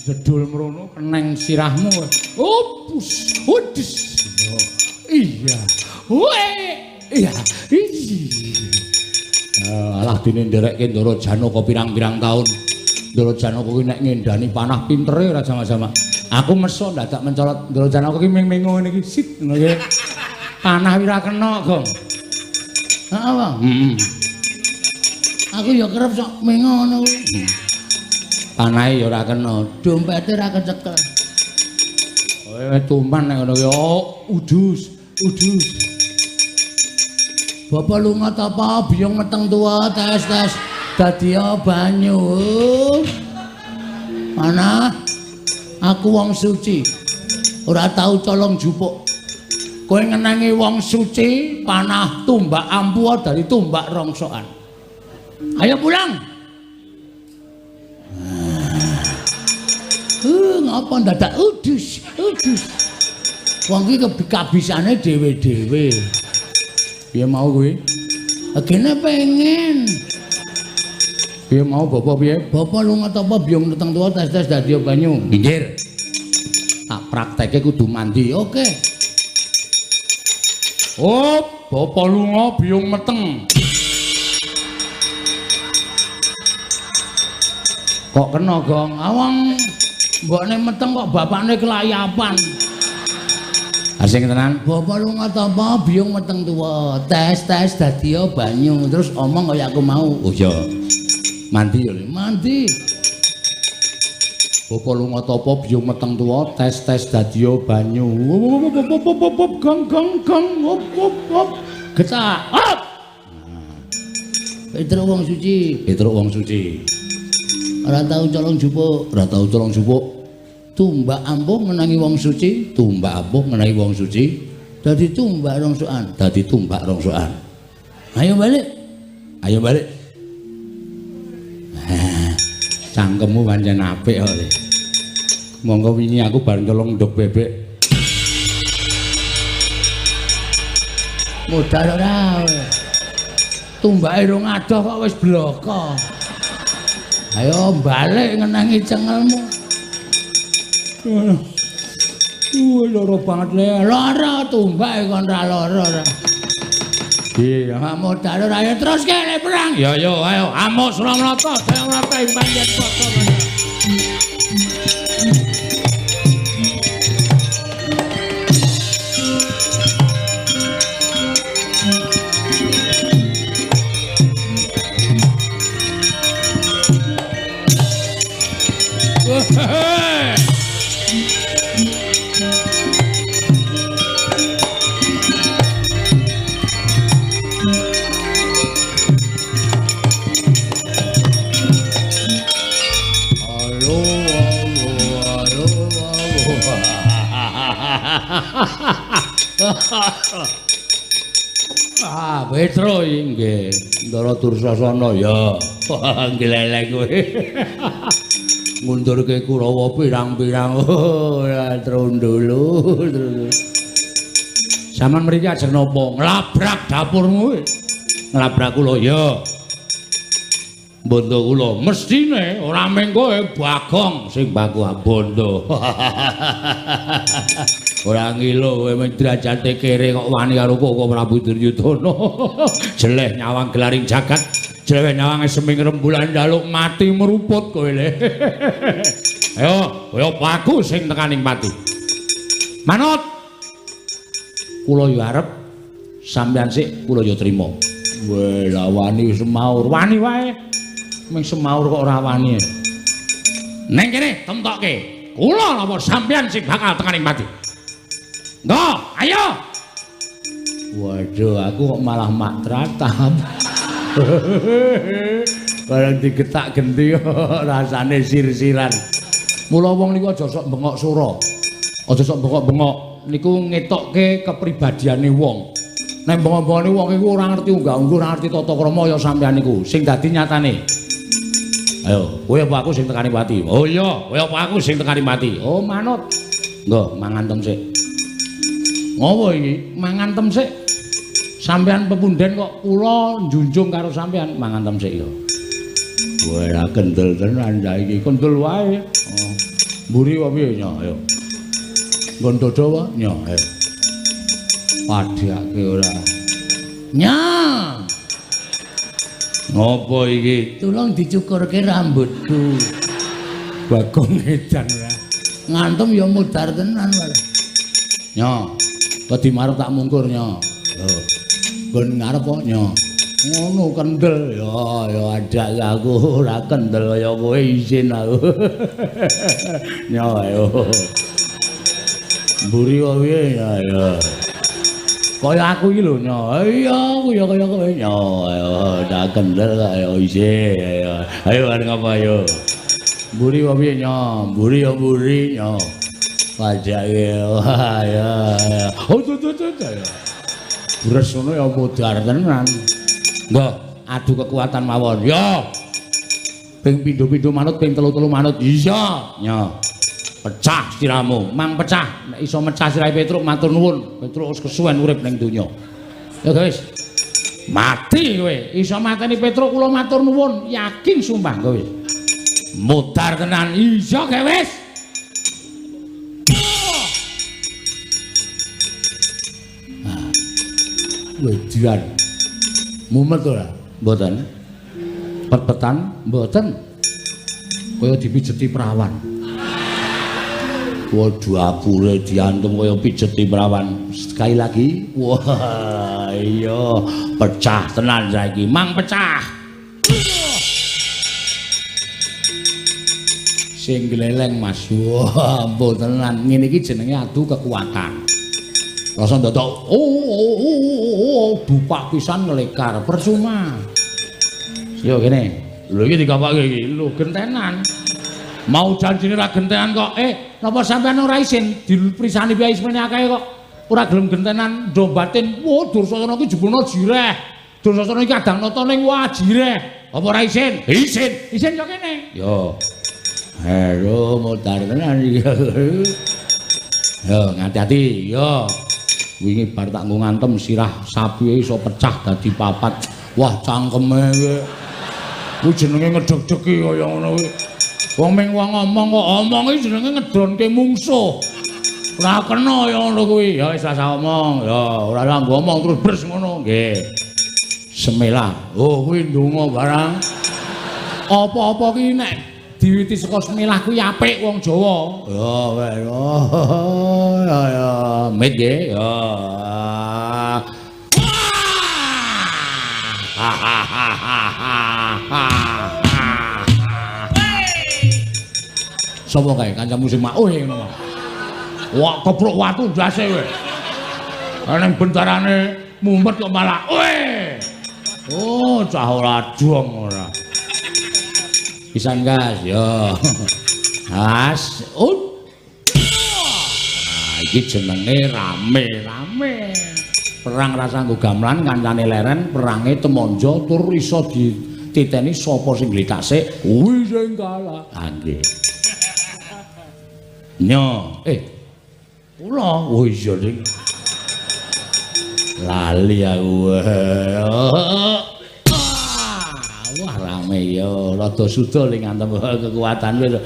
jedul mrono keneng sirahmu. Opus, udus. Iya. Weh, iya. Alah dene nderekke Ndara Janaka pirang-pirang taun. Ndara Janaka kuwi nek ngendani panah pintere ora sama-sama. Aku meso ndadak mencolot Ndara Janaka ki ming-mingo ngene iki sit ngono iki. Panah ora kena, Gong. Heeh, Bang. Heeh. Aku ya kerep sok mengo ngono kuwi. Panahe ya ora kena, dompete ora kecekel. Kowe tumpan nek ngono kuwi. Oh, udus, udus. Bapak lunga tapa biyung meteng tuwa tes-tes dadi banyu. Mana? Aku wong suci. Ora tau colong jupuk. Kowe ngenengi wong suci panah tumbak ampuh dari tumbak rongsokan. Ayo pulang. Ngapa ndadak udus, udus. Wong iki kabisane dhewe-dhewe. Piye mau kuwi? Gene pengen. Piye mau bapak piye? Bapak lunga tapa biyung meteng tuwa tes-tes dadi banyu. Minggir. Tak praktekke kudu mandi. Oke. Oh, bapak lunga biyung meteng. Kok kena, Gong? Awang mbokne meteng kok bapakne kelayapan. Asing tenan. Bapak lunga tapa biyung meteng tuwa tes-tes dadi banyu terus omong kaya aku mau. Oh iya. Mandi ya, mandi. Bapa lunga tapa biyung meteng tuwa tes-tes dadiya banyu. Op gong gong gong op op op. Getak. Op. Petruk wong suci, Petruk wong suci. Ora tau colong jupuk, ora tau colong jupuk. Tumbak ampuh ngenangi wong suci, tumbak ampuh ngenangi wong suci. Dadi tumbak rongsokan, dadi tumbak rongsokan. Ayo balik. Ayo balik. Cangkemmu pancen apik kok. Monggo wingi aku bar nyolong nduk bebek. Modal ora. Tumbake rong adoh kok wis bloko. Ayo balik ngenangi cengelmu. Wah, loro banget le. Lara tumbake kon ra lara ora. Iya, modal ora ayo terus kene perang. Ya yo ayo amuk Suramrata, Jayamrata ing pancen padha. Ah, Petro nggih, Ndara Dursasana ya. Ngleleng kowe. Ngundurke Kurawa pirang-pirang. Ora trundulu. Saman mriki ajeng napa? Nglabrak dapurmu. Nglabrak kula ya. Bondo kula mestine ora mung kowe Bagong sing baku bondo. Ora ngilo kowe men derajate kere kok wani karo Koko Prabu Duryudana. Jeleh nyawang gelaring jagat, jeleh nyawang seming rembulan njaluk mati meruput kowe le. Ayo, kowe aku sing tekaning pati. Manut. Kula yo arep sampeyan sik kula yo trima. Weh, lah wani semaur, wani wae. Ming semaur kok ora wani. Neng kene temtokke. Kula napa sampeyan sing bakal tekaning pati. Nggo, ayo. Waduh, aku kok malah mak tratap. Bareng digetak genti rasane sir-siran. Mula wong niku aja sok bengok sura. Aja sok bengok-bengok niku ngetokke kepribadiane wong. Nek bengok-bengokne wong iku ora ngerti unggah-ungguh, ora ngerti tata krama ya sampeyan niku. Sing dadi nyatane. Ayo, kowe apa aku sing tekani pati? Oh iya, kowe apa aku sing tekani pati? Oh manut. Nggo, mangan tem sik. Ngopo iki? Mangan tem sik. Sampeyan pepunden kok kula njunjung karo sampeyan, mangan tem sik ya. Wah, kendel tenan saiki, kendel wae. Oh. Mburi apa piye nya? Ayo. Nggon dodo apa? Nya, ayo. Padhake ora. Nya. Ngopo iki? Tulung dicukurke rambutku. Bagong edan ora. Ngantem ya mudhar tenan wae. Nya. Wedi marep tak mungkur nya. Lho. Nggon ngarep kok nya. Ngono kendel ya ya adak aku ora kendel kaya kowe izin aku. Nya ayo. Mburi kok piye ya ya. Kaya aku iki lho nya. Iya aku ya kaya kowe nya. Ayo tak kendel ayo izin ayo. Ayo arep ngapa ayo. Mburi kok piye nya? Mburi ya mburi nya. Pajake wah ya. Oh tuh tuh tuh. Bres ngono ya modar tenan. Nggo, adu kekuatan mawon. Ya. Ping pindho-pindho manut, ping telu-telu manut. Iya. Nya. Pecah siramu, mang pecah. Nek iso mecah sirahe Petruk matur nuwun. Petruk wis kesuwen urip ning donya. Ya guys. Mati kowe. Iso mateni Petruk kula matur nuwun, yakin sumpah kowe. Modar tenan. Iya ge wis. Wedian. Mumet ora? Mboten. Pet-petan? Mboten. Kaya dipijeti prawan. Waduh, apure diantem kaya pijeti prawan. Sekali lagi. Wah, iya, pecah tenan saiki. Mang pecah. Sing gleleng Mas. Wah, ampun tenan. Ngene iki jenenge adu kekuatan. Rasa ndodok oh dupak pisan ngelekar percuma. Yo kene. Lho iki digapake iki. Lho gentenan. Mau janjine ra gentenan kok. Napa sampean ora isin diprisani piye ismene akeh kok ora gelem gentenan ndo batin. Wah, Dursasana iki jebulna jireh. Dursasana iki kadang nata ning wah jireh. Apa ora isin? Isin. Isin yo kene. Yo. Halo modar tenan iki. Yo ngati-ati yo. Wingi bar tak nggo ngantem sirah sapi iso pecah dadi papat. Wah cangkeme kuwi. Kuwi jenenge ngedeg-degi kaya ngono kuwi. Wong ming wong ngomong kok omong iki jenenge ngedonke mungsuh. Ora kena ya ngono kuwi. Ya wis rasa omong. Ya ora nggo omong terus bres ngono. Nggih. Semelah. Oh kuwi ndonga barang. Apa-apa ki nek diwiti saka semelah kuwi apik wong Jawa. Ya wis. Ya ya mit nggih. Ya. Sapa kae kancamu sing makuh ngono. Wah kepruk watu ndase kowe. Ning bentarane mumet kok malah kowe. Oh, cah ora dong ora. Pisan gas ya. As. Nah, iki jenenge rame-rame. Perang rasa nggo gamelan kancane leren, perange temonjo tur iso dititeni sapa sing gletak sik, kuwi sing kalah. Ah nggih. Nyo, kula. Oh iya ning. Lali aku. Wah rame ya, rada suda ling ngantem kekuatan wis.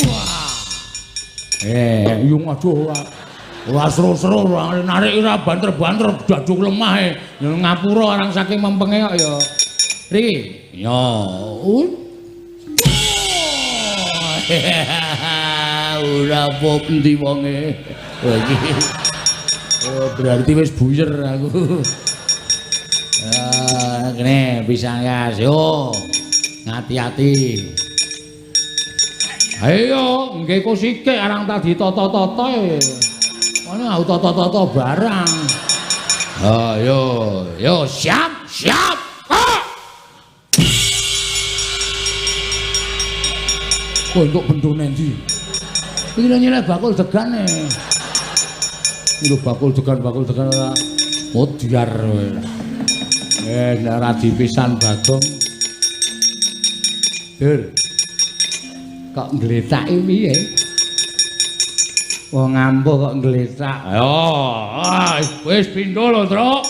Wah. Yung aduh ora. Ora seru-seru, ora narik ora banter-banter daduk lemah e. Ngapura orang saking mempenge kok ya. Riki. Yo. Ora apa endi wonge. Oh iki. Oh berarti wis buyer aku. Ah, kene bisa gas. Yo. Ngati-ati. Ayo, nggih kok sikik arang tak ditata-tata e. Ono aku tata-tata barang. Ayo, yo siap, siap. Ah! Kok entuk bendone ndi? Iki lho nyeleh bakul degane. Iki lho bakul degan ora modyar kowe. Nek ora dipisan Bagong. Dur. Kok ngletaki piye? Wong ampuh kok ngletak. Ayo, wis pindho lho, Truk.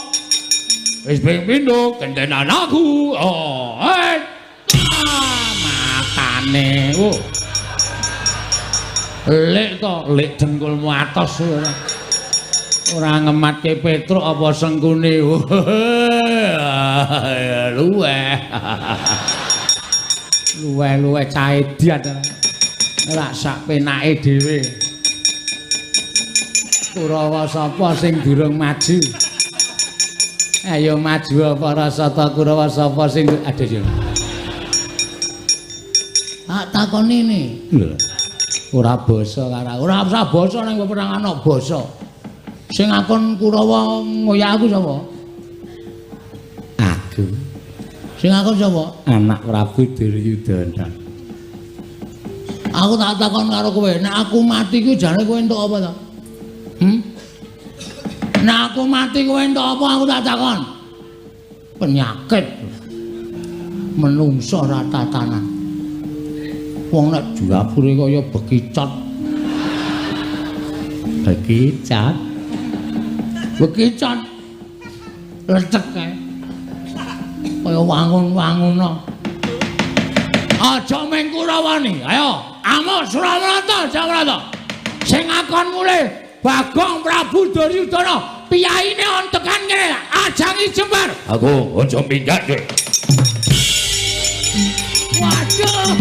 Wis ping pindho gentenan aku. Oh, matane. Oh. Lek to, lek dengkulmu atos ora. Ora ngematke Petruk apa sengkune. Luweh. Luweh-luweh caedian. Ora sak penake dhewe. Kurawa sapa sing durung maju? Ayo maju para sata Kurawa sapa sing aduh yo. Tak takoni ne. Lho. Ora basa karo ora usah basa ning peperangan kok basa. Sing akon Kurawa ngoyak aku sapa? Aku. Sing akon sapa? Anak Prabu Duryudana. Aku tak takon karo kowe, nek aku mati ku jane kowe entuk apa to? Nek aku mati kowe entuk apa aku tak takon. Penyakit. Menungso ora tatanan. Wong nek dapure kaya bekicot. Bekicot. Bekicot. Lecek kae. Kaya wangun-wanguno. Aja mung Kurawani. Ayo, amuk Suramarta, Jamarta. Sing akon mulih Bagong Prabu Duryudana, piyaine on tekan kene, ajangi jembar. Aku aja minggat kowe. Waduh.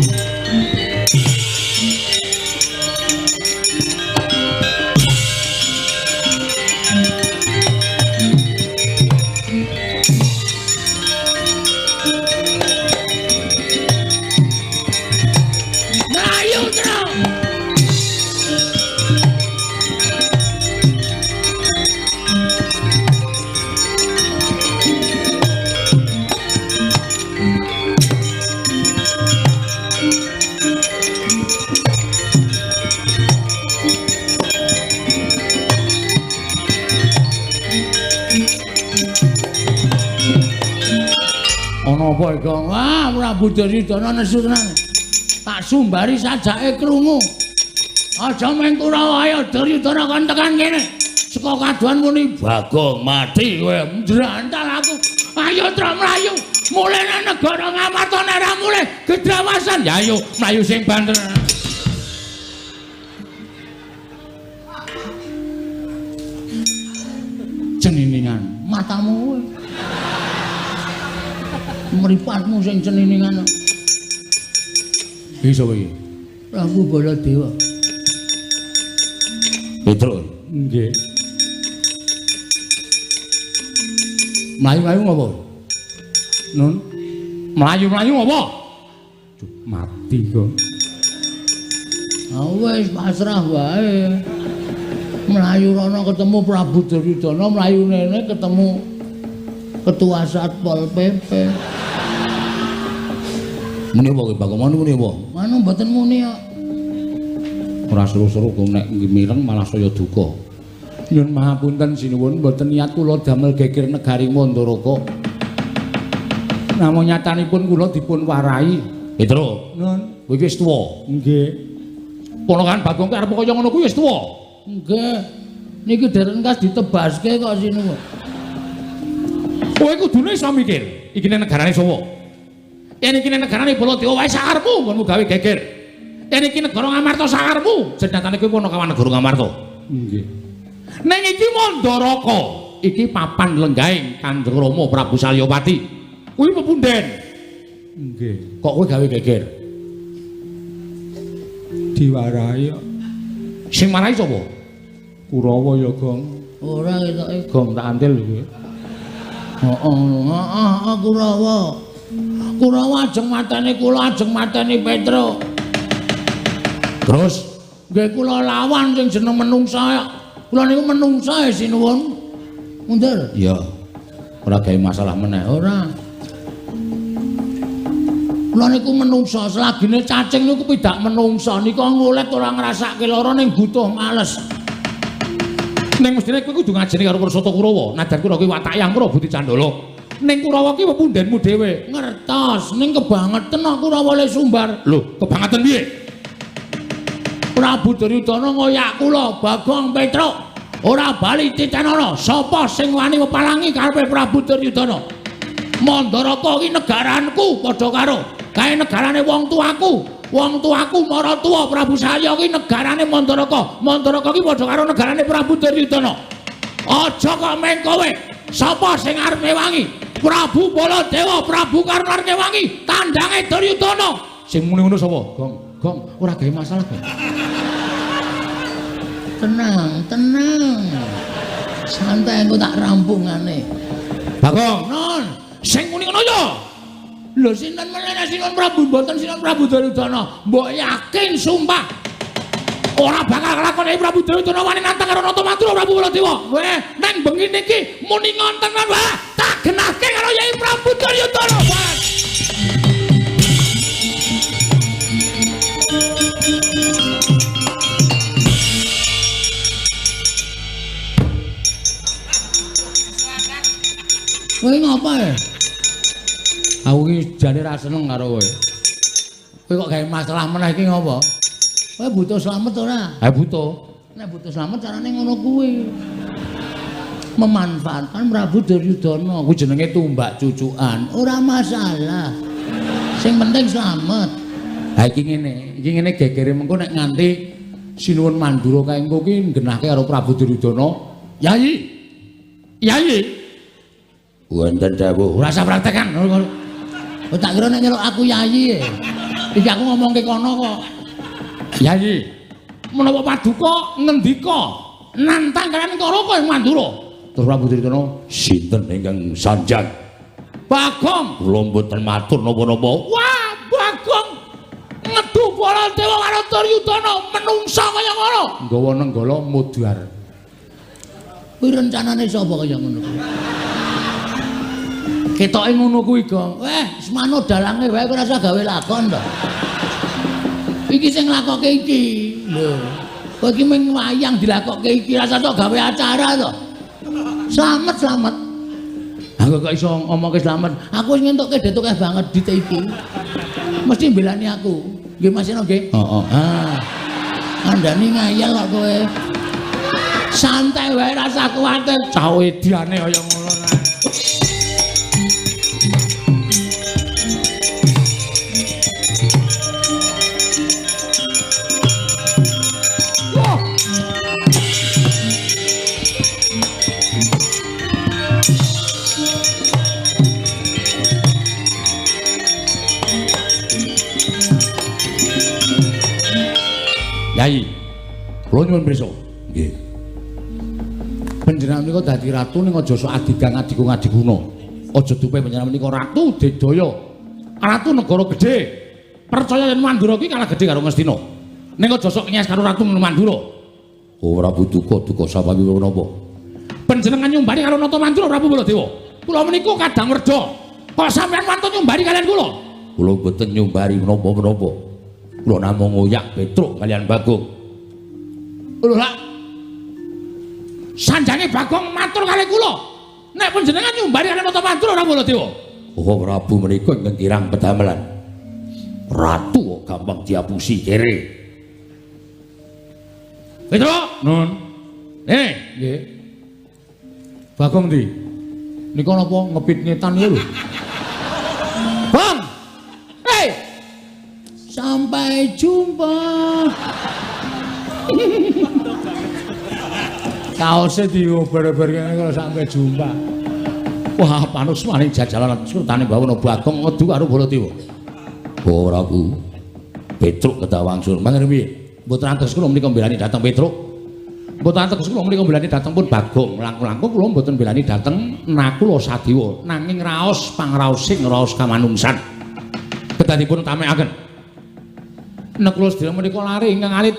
Melayu Ngopo iki? Wah, Prabu Duryudana nesu tenan. Tak sumbari sajake krungu. Aja mung Kurawa, ayo Duryudana kon tekan kene. Saka kaduan muni Bagong mati kowe. Njrantal aku. Ayo Truk mlayu. Mulih nang negara Ngamarta nek ora mulih gedrawasan. Ya ayo mlayu sing banter. Ceniningan matamu kowe. Mripatmu sing ceniningan. Iki sapa iki? Prabu Baladewa. Petruk. Nggih. Mlayu-mlayu ngopo? Nun. Mlayu-mlayu ngopo? Mati kok. Ah wis pasrah wae. Mlayu rono ketemu Prabu Duryudana, mlayu nene ketemu Ketua Satpol PP. Muni apa kowe Bagong? Muni apa? Manu mboten muni kok. Ora seru-seru kok nek mireng malah saya duka. Nyun mahapunten sinuwun, mboten niat kula damel geger negari Mandaraka. Namung nyatanipun kula dipun warai. Petro, Nun, kowe iki wis tuwa. Nggih. Ponakan Bagong ki arep kaya ngono kuwi wis tuwa. Nggih. Niki dereng kas ditebaske kok sinuwun. Kowe kudune iso mikir, iki nek negarane sapa? Yen iki nek negarane Baladewa wae sakarepmu nggonmu gawe geger. Yen iki negara Ngamarta sakarepmu, jenatane kowe ponokawan negara Ngamarta. Nggih. Ning iki Mandaraka, iki papan lenggahing Kanjeng Rama Prabu Salyapati. Kuwi pepunden. Nggih. Kok kowe gawe geger? Diwarahi kok. Sing marahi sapa? Kurawa ya, Gong. Ora ketoke Gong tak antil kowe. Heeh, heeh, Kurawa. Kurawa ajeng mateni kula, ajeng mateni Petruk. Terus nggih kula lawan sing jeneng menungsa. Kula niku menungsa e sinuwun. Mundur. Iya. Ora gawe masalah meneh. Ora. Kula niku menungsa, selagine cacing niku pidak menungsa nika ngulet ora ngrasake lara ning butuh males. Ning mestine kowe kudu ngajeni karo Prasata Kurawa. Najan Kurawa kuwi watake Angkara Budi Candala. Ning Kurawa ki pepundenmu dhewe. Ngertos, ning kebangeten kok Kurawa le sumbar. Lho, kebangeten piye? Prabu Duryudana ngoyak kula, Bagong Petruk. Ora bali titenono, sapa sing wani mepalangi karepe Prabu Duryudana? Mandaraka ki negaranku padha karo kae negarane wong tuaku. Wong tuaku maratuwa Prabu Salya ki negarane Mandaraka. Mandaraka ki padha karo negarane Prabu Duryudana. Aja kok meng kowe. Sapa sing arep ngewangi? Prabu Baladewa, Prabu Karna arep ngewangi tandange Duryudana. Sing muni ngono sapa? Gong, Gong, ora gawe masalah, Gong. Tenang, tenang. Santai engko tak rampungane. Bagong, Non. Sing muni ngono ya. Lho sinten meneh Sinuwun Prabu mboten Sinuwun Prabu Duryudana. Mbok yakin sumpah. Ora bakal kelakon Prabu Duryudana wani nantang karo Nata Madura Prabu Baladewa. Weh, neng bengi niki muni ngonten wae tak genahke karo Yai Prabu Duryudana. Wah. Kowe ngapa ya? Aku iki jane ra seneng karo kowe. Kowe kok gawe masalah meneh iki ngopo? Kowe butuh slamet ora? Ha butuh. Nek butuh slamet carane ngono kuwi. Memanfaatkan Prabu Duryudana kuwi jenenge tumbak cucukan. Ora masalah. Sing penting slamet. Ha iki ngene, iki ngene gegere mengko nek nganti Sinuwun Mandura kae engko ki nggenahke karo Prabu Duryudana. Yai. Yai. Wonten dawuh, ora usah praktekan. Oh, tak kira nek nyeluk aku yai. Iki aku ngomongke kono kok. Yai, menapa paduka ngendika nantang kalian Karaka ing Mandura? Terus Prabu Duryudana, sinten ingkang sanjang? Bagong, kula mboten matur napa-napa. Wah, Bagong ngedu Baladewa karo Duryudana menungsa kaya ngono. Nggawa nenggala mudhar. Kuwi rencanane sapa kaya ngono kuwi? Ketoke ngono kuwi, Gong. Weh, semano dalange wae ora usah gawe lakon to. Iki sing nglakoke iki. Lho. Kowe iki mung wayang dilakoke iki, ora usah gawe acara to. Slamet, slamet. Aku kok iso ngomongke slamet. Aku wis ngentukke det akeh banget dit iki. Mesti mbelani aku. Nggih Mas Seno nggih? Heeh. Ah. Kandhani ngayal kok kowe. Santai wae rasa kuwatir. Cah ediane kaya ngono. Yai, kula nyuwun pirsa. Nggih. Panjenengan menika dadi ratu ning aja sok adigang adigung adiguna. Aja dupe panjenengan menika ratu digdaya. Ratu negara gedhe. Percaya yen Mandura iki kalah gedhe karo Ngastina. Ning aja sok nyes karo ratu Mandura. Oh, Prabu duka duka sapawi menapa? Panjenengan nyumbari karo Nata Mandura Prabu Baladewa. Kula menika kadang werda. Kok sampeyan wantun nyumbari kalian kula? Kula mboten nyumbari menapa-menapa. Kula namung ngoyak Petruk kalian Bagong. Lho lak sanjange Bagong matur kali kula. Nek panjenengan nyumbari kalian Nata Mandura ora Baladewa. Oh Prabu menika ingkang kirang pedamelan. Ratu kok gampang diapusi kere. Petruk, nun. Nggih. Bagong ndi? Nika napa ngepit ngetan lho. Bang. Hei. Sampai jumpa. Kaose diober-ober kene kalau sampai jumpa. Wah, panus maning jajalan sultane Bawana Bagong ngedu karo Baladewa. Oh, Prabu. Petruk kedah wangsul. Mangene piye? Mboten antos kula menika mbelani dhateng Petruk. Mboten antos kula menika mbelani dhateng pun Bagong. Langkung-langkung kula mboten mbelani dhateng Nakula Sadewa. Nanging raos pangraosing raos kamanungsan. Kedah dipun utamekaken. Nakula sedaya menika lare ingkang alit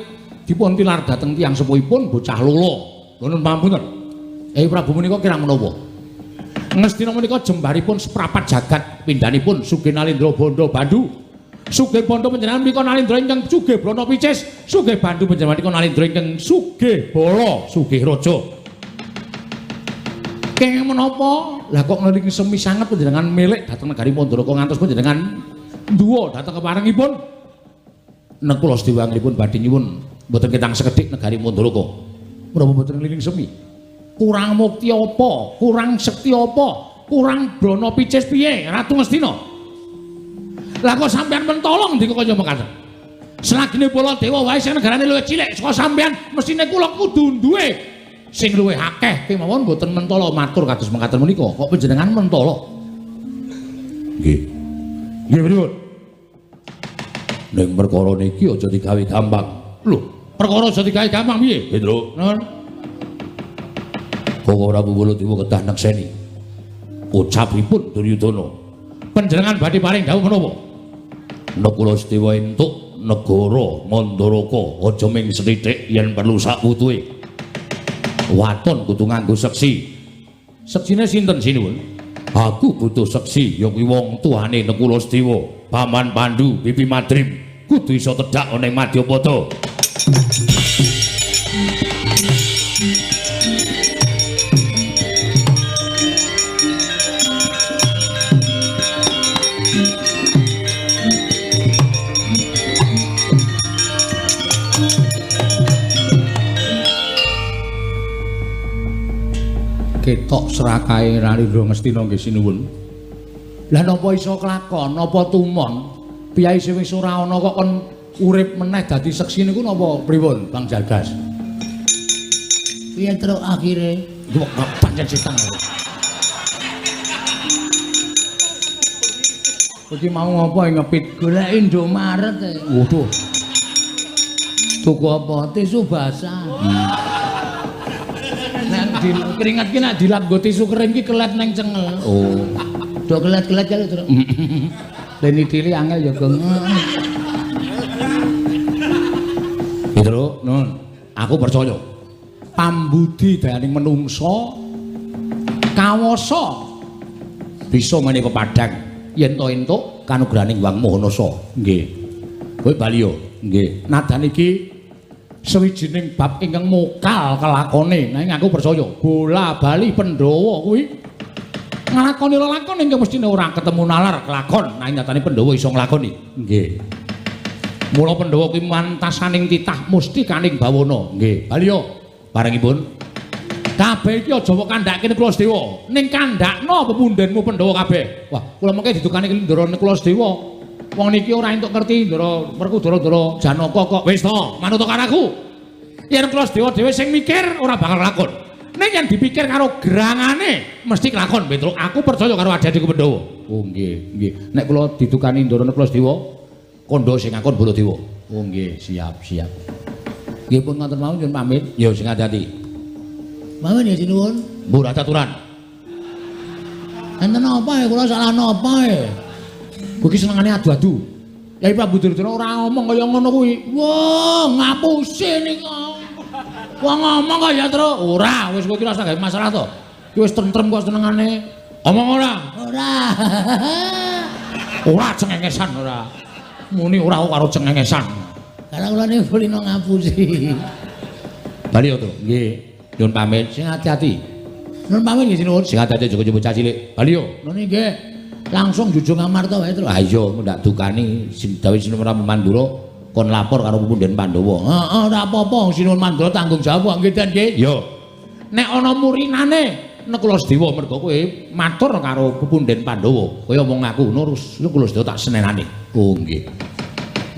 dipun tilar dhateng tiyang sepuhipun bocah lolo. Nuwun pangapunten. Prabu menika kirang menapa? Ngastina menika jembaripun seprapat jagat pindhanipun Sugih Nalindra Bandha Bandu. Sugih Bandha panjenengan menika Nalindra ingkang sugih brana picis, sugih Bandu panjenengan menika Nalindra ingkang sugih bala, sugih raja. Kenging menapa? Lah kok ngeling semi sanget panjenengan milik dhateng negari Mandaraka ngantos panjenengan nduwa dhateng keparengipun. Nekula sedaya angripun badhe nyuwun mboten ketang sekedhik negari Mandaraka. Menapa mboten ngliling semi? Kurang mukti apa? Kurang sekti apa? Kurang brana picis piye Ratu Ngastina? Lah kok sampeyan mentolong ndika kaya mekaten. Selagine Baladewa wae sing negarane luwih cilik saka sampeyan, mesthine kula kudu duwe sing luwih akeh kemawon mboten mentolo matur kados mekaten menika. Kok panjenengan mentolo? Nggih. Nggih pripun? Ning perkara niki aja digawe gampang. Lho, perkara aja digawe gampang piye? Hendro. Nun. Koko Prabu Baladewa kedah nekseni. Ucapipun Duryudana. Panjenengan badhe paring dawuh menapa? Nakula Sedewa entuk negara Mandaraka aja ming sethithik yen perlu sakwutuhe. Waton kudu nganggo seksi. Seksine sinten sinuwun? Aku butuh seksi ya kuwi wong tuane Nakula Sedewa. Paman Pandu, Bibi Madrim kudu iso tedhak ana ing Madyapada. Ketok serakahe Ralindra Ngastina nggih sinuwun. Lah napa iso kelakon, napa tumon? Piyai sing wis ora ana kok kon urip meneh dadi seksi niku napa pripun, Bang Jalgas? Piye truk akhire? Kok pancen setan. Iki mau ngopo ngepit? Golek Indomaret. Waduh. Tuku apa? Tisu basah. Nek keringat ki nek dilap nggo tisu kering ki kelet neng cengel. Oh. Do kelet-kelet kali terus. Leni diri angel ya, Gong. Petro, nun, aku percaya. Pambudi dayaning menungsa kawasa bisa menika pepadang yen to entuk kanugrahaning Hyang Maha Nasa. Nggih. Kowe bali yo. Nggih. Nadan iki sawijining bab ingkang mokal kelakone. Nanging aku percaya bola bali Pandhawa kuwi Nglakoni lelakon ingkang mestine ora ketemu nalar kelakon, nanging nyatane Pandhawa iso nglakoni. Nggih. Mula Pandhawa kuwi mantasaning titah musti kaning bawana. Nggih. Bali yo barengipun. Kabeh iki aja mbok kandhake Nekula Sedewa. Ning kandhakno pepundhenmu Pandhawa kabeh. Wah, kula mengke didukani Ndara Nekula Sedewa. Wong niki ora entuk ngerti Ndara Werkudara Ndara Janaka kok. Wis to, manut karo aku. Yen Nekula Sedewa dhewe sing mikir ora bakal lakon. Ning yen dipikir karo gerangane mesti kelakon, Petruk. Aku percaya karo adik-adikku Pandhawa. Oh nggih, nggih. Nek kula didukani Ndara Nekula Sedewa, kandha sing ngakon Baladewa. Oh nggih, siap, siap. Nggih pun ngoten mawon nyuwun pamit. Ya sing ati-ati. Mawon ya sinuwun. Mbur aturan. Enten apa ya kula salah napa ya? Kowe iki senengane adu-adu. Yai Prabu Duryudana ora ngomong kaya ngono kuwi. Wah, ngapusi nika. Wong ngomong kaya terus ora, wis kowe iki ora usah gawe masalah to. Iki wis tentrem kok senengane. Omong ora? Ora. Ora cengengesan ora. Muni ora karo cengengesan. Karena kula niku kulino ngapusi. Bali to. Nggih. Nyuwun pamit, sing ati-ati. Nyuwun pamit nggih sinuwun. Sing ati-ati aja bocah cilik. Bali yo. Ngono nggih. Langsung jujung Amarta wae terus. Ha iya, ndak dukani sing dawuh Sinuwun Prabu Mandura kon lapor karo pepundhen Pandhawa. Heeh, ora apa-apa Sinuwun Mandura tanggung jawab nggih Den nggih. Yo. Nek ana murinane Nekula Sedewa mergo kowe matur karo pepundhen Pandhawa. Kowe omong aku ngono Nekula Sedewa tak senenane. Oh nggih.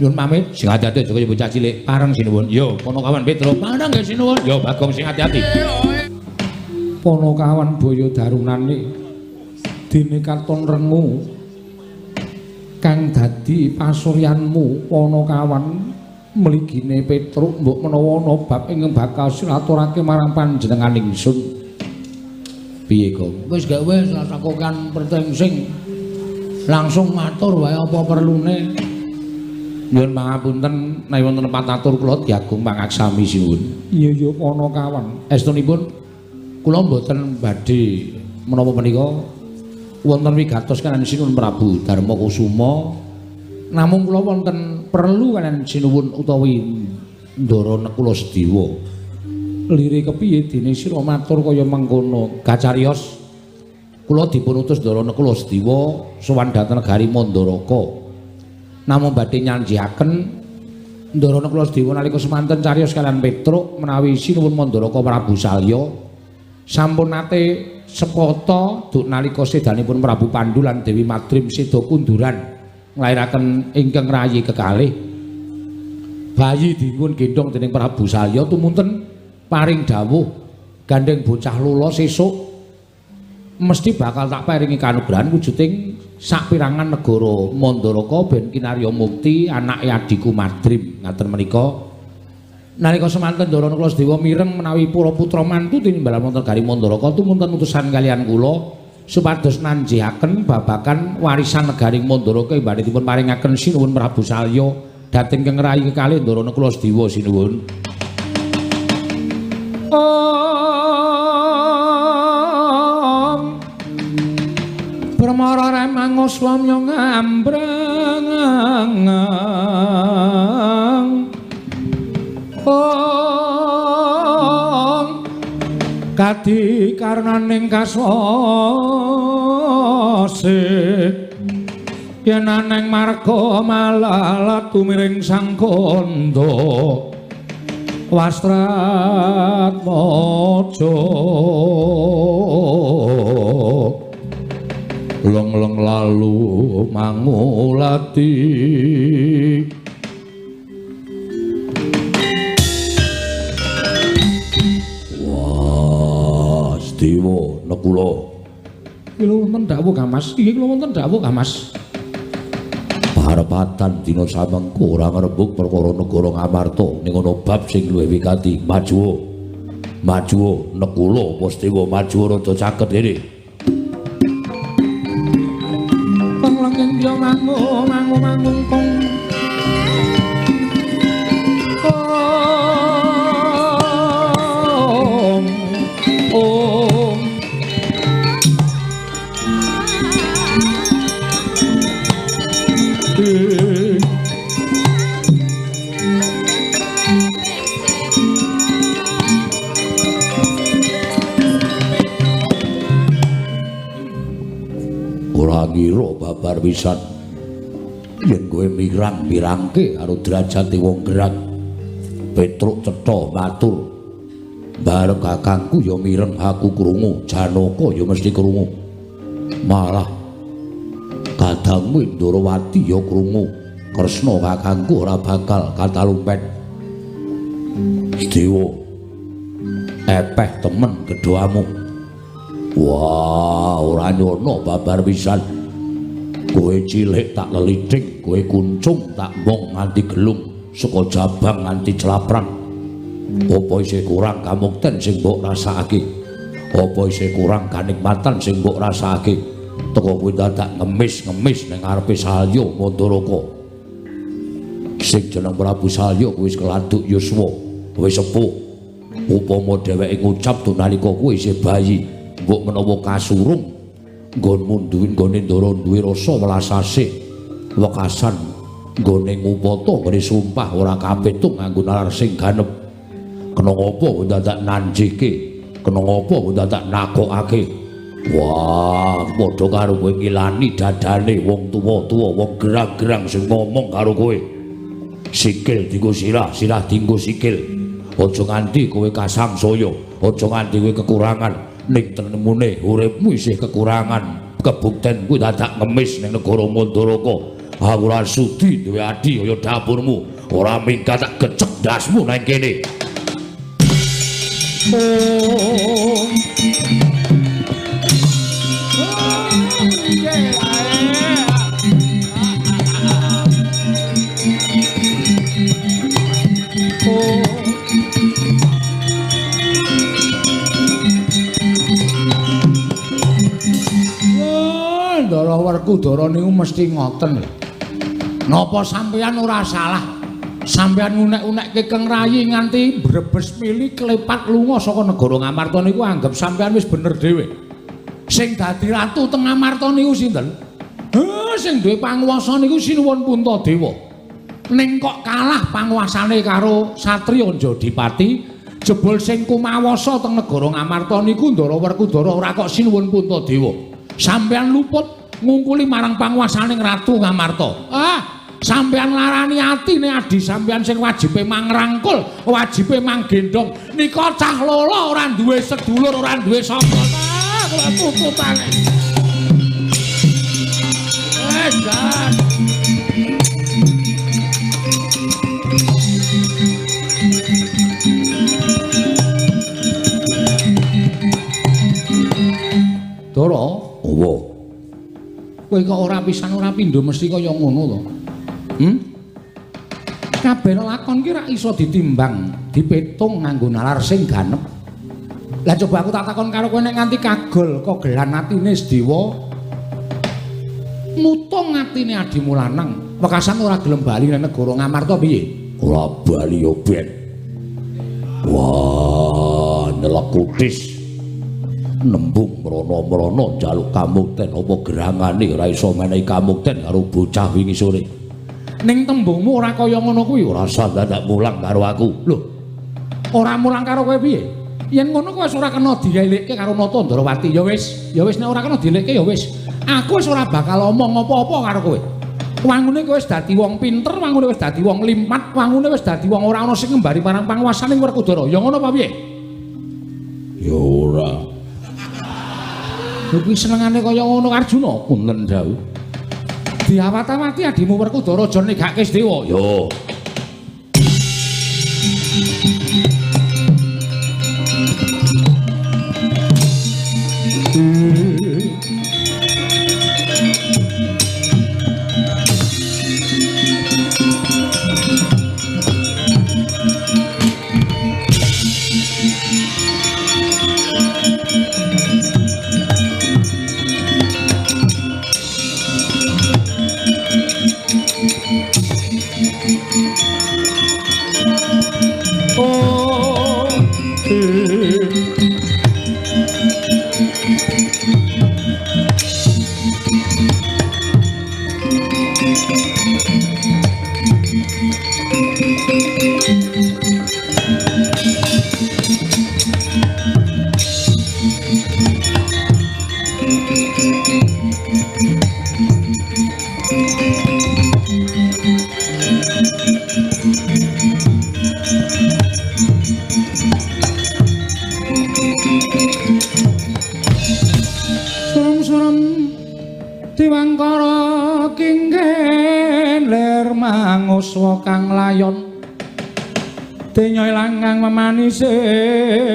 Nyuwun pamit, sing ati-ati aja kaya bocah cilik. Pareng sinuwun. Yo, Ponokawan Petruk. Pareng nggih sinuwun. Yo, Bagong sing ati-ati. Ponokawan boyo darunane dene katon rengu kang dadi pasuryanmu Ponokawan mligine Petruk mbok menawa ana bab ingkang bakal silaturake marang panjenengan ingsun. Piye, Gong? Wis gak wis rasakokan pertengsing. Langsung matur wae apa perlune. Nyuwun pangapunten menawi wonten patatur kula diagung pangaksami sinuwun. Iya ya Ponokawan. Estunipun kula mboten badhe menapa menika wonten wigatos kaliyan Sinuwun Prabu Darma Kusuma. Namung kula wonten perlu kaliyan sinuwun utawi Ndara Nekula Sedewa. Lire kepiye dene sira matur kaya mengkono? Kacariyos kula dipun utus Ndara Nekula Sedewa sowan dhateng negari Mandaraka. Namung badhe nyanjiaken Ndara Nekula Sedewa nalika semanten cariyos kaliyan Petruk menawi Sinuwun Mandaraka Prabu Salya sampun nate sepata duk nalika sedanipun Prabu Pandu lan Dewi Madrim seda kunduran nglairaken ingkang rayi kekalih. Bayi dipun gendhong dening Prabu Salya tumunten paring dawuh gandeng bocah lolo sesuk mesti bakal tak paringi kanugrahan wujuding sapirangan negara Mandaraka ben kinarya mukti anake adhiku Madrim. Ngaten menika nalika semanten Ndara Nekula Sedewa mireng menawi para putra mantu tinimbalan wonten negari Mandaraka tumunten utusan kaliyan kula supados nanjihaken babagan warisan negari Mandaraka ing badhe dipun paringaken Sinuwun Prabu Salya dhateng ingkang rayi kekalih Ndara Nekula Sedewa sinuwun. Om Permara remango swamya ngambrang Om kadi karnaning kaswase yen aneng marga malalat tumiring sang kandha Wastratmaja leng-leng lalu mangulati. Wah, Sedewa Nekula. Iki lho wonten dawuh Kang Mas. Iki lho wonten dawuh Kang Mas. Parepatan dina samengko ora ngrembug perkara negara Ngamarta ning ana bab sing luwih wigati. Majuwa. Majuwa Nekula apa Sedewa majuwa rada caket rene. Panglenging ya mangu mangu mangungkung. Om Om Ora ngira babar pisan. Yen kowe mirang-mirangke karo derajate wong gerang. Petruk cetha matur. Bareng kakangku ya mireng aku krungu, Janaka ya mesti krungu. Malah kadangmu Ndorowati ya krungu. Kresna kakangku ora bakal katalumpet. Dewa epeh temen gedhamu. Wah, ora nyono babar pisan. Kowe cilik tak lelithing, kowe kuncung tak mong nganti gelung, saka jabang nganti celaprang. Apa isih kurang kamukten sing mbok rasakake? Apa isih kurang kanikmatan sing mbok rasakake? Teko kowe dadak ngemis-ngemis ning ngarepe Salya Mandaraka. Sing jeneng Prabu Salya kuwi wis keladuk yuswa, wis sepuh. Upama dheweke ngucap nalika kuwi isih bayi, mbok menawa kasurung nggonmu duwe nggone ndara duwe rasa welas asih, wekasan nggone ngupata nggone sumpah ora kapitung nganggo nalar sing ganep. Kena ngapa kowe dadak nanjike? Kena ngapa kowe dadak nakokake? Wah, padha karo kowe ngilani dadane wong tuwa-tuwa, wong gerang-gerang sing ngomong karo kowe. Sikil dienggo sirah, sirah dienggo sikil. Aja nganti kowe kasangsaya, aja nganti kowe kekurangan. Ning tenemune uripmu isih kekurangan. Kebukten kuwi dadak ngemis ning negara Mandaraka. Aku ora sudi duwe adi kaya dapurmu. Ora minggat tak gecek ndasmu nang kene. Oh. Ndara Werkudara niku mesti ngoten. Napa sampeyan ora salah? Sampeyan ngunek-unekke Keng Rayi nganti brebes mili klepat lunga saka negara Ngamarta niku anggep sampeyan wis bener dhewe. Sing dadi ratu teng Ngamarta niku sinten? Sing duwe panguwasa niku Sinuwun Puntadewa. Ning kok kalah panguwasane karo Satriya Jodipati, jebul sing kumawasa teng negara Ngamarta niku Ndara Werkudara ora kok Sinuwun Puntadewa. Sampeyan luput ngungkuli marang panguwasane Ratu Ngamarta. Ah, sampeyan larani atine adi sampeyan sing wajibe mangrangkul, wajibe manggendhong. Nika cah lolo ora duwe sedulur, ora duwe sapa. Ah, kula tututane. Jan. Dara, owo. Kowe kok ora pisan ora pindho mesti kaya ngono to. Kabeh lakon ki ra iso ditimbang, dipetung nganggo nalar sing ganep. Lah coba aku tak takon karo kowe nek nganti kagol kogelan atine Sedewa mutung atine adimu lanang, wekasan ora gelem bali nang negara Ngamarta piye? Ora bali yo ben. Wah, nyelek kutis. Nembung mrono-mrono njaluk kamukten apa gerangane ora iso menehi kamukten karo bocah wingi sore. Ning tembungmu ora kaya ngono kuwi, ora usah dadak mulang karo aku. Lho, ora mulang karo kowe piye? Yen ngono kowe wis ora kena dielikke karo Nata Ndrawati. Ya wis, ya wis nek ora kena dielikke ya wis. Aku wis ora bakal omong apa-apa karo kowe. Wangune kowe wis dadi wong pinter, wangune wis dadi wong limpat, wangune wis dadi wong ora ana sing ngembari marang panguwasaning Werkudara. Ya ngono apa piye? Ya ora. Lho kuwi senengane kaya ngono Arjuna, punten jauh. Diawat-awati adimu Werkudara aja negake Sedewa. Yo. Oh. Diwangkara kinggen lir manguswa kang layon. Denya ilangang memanise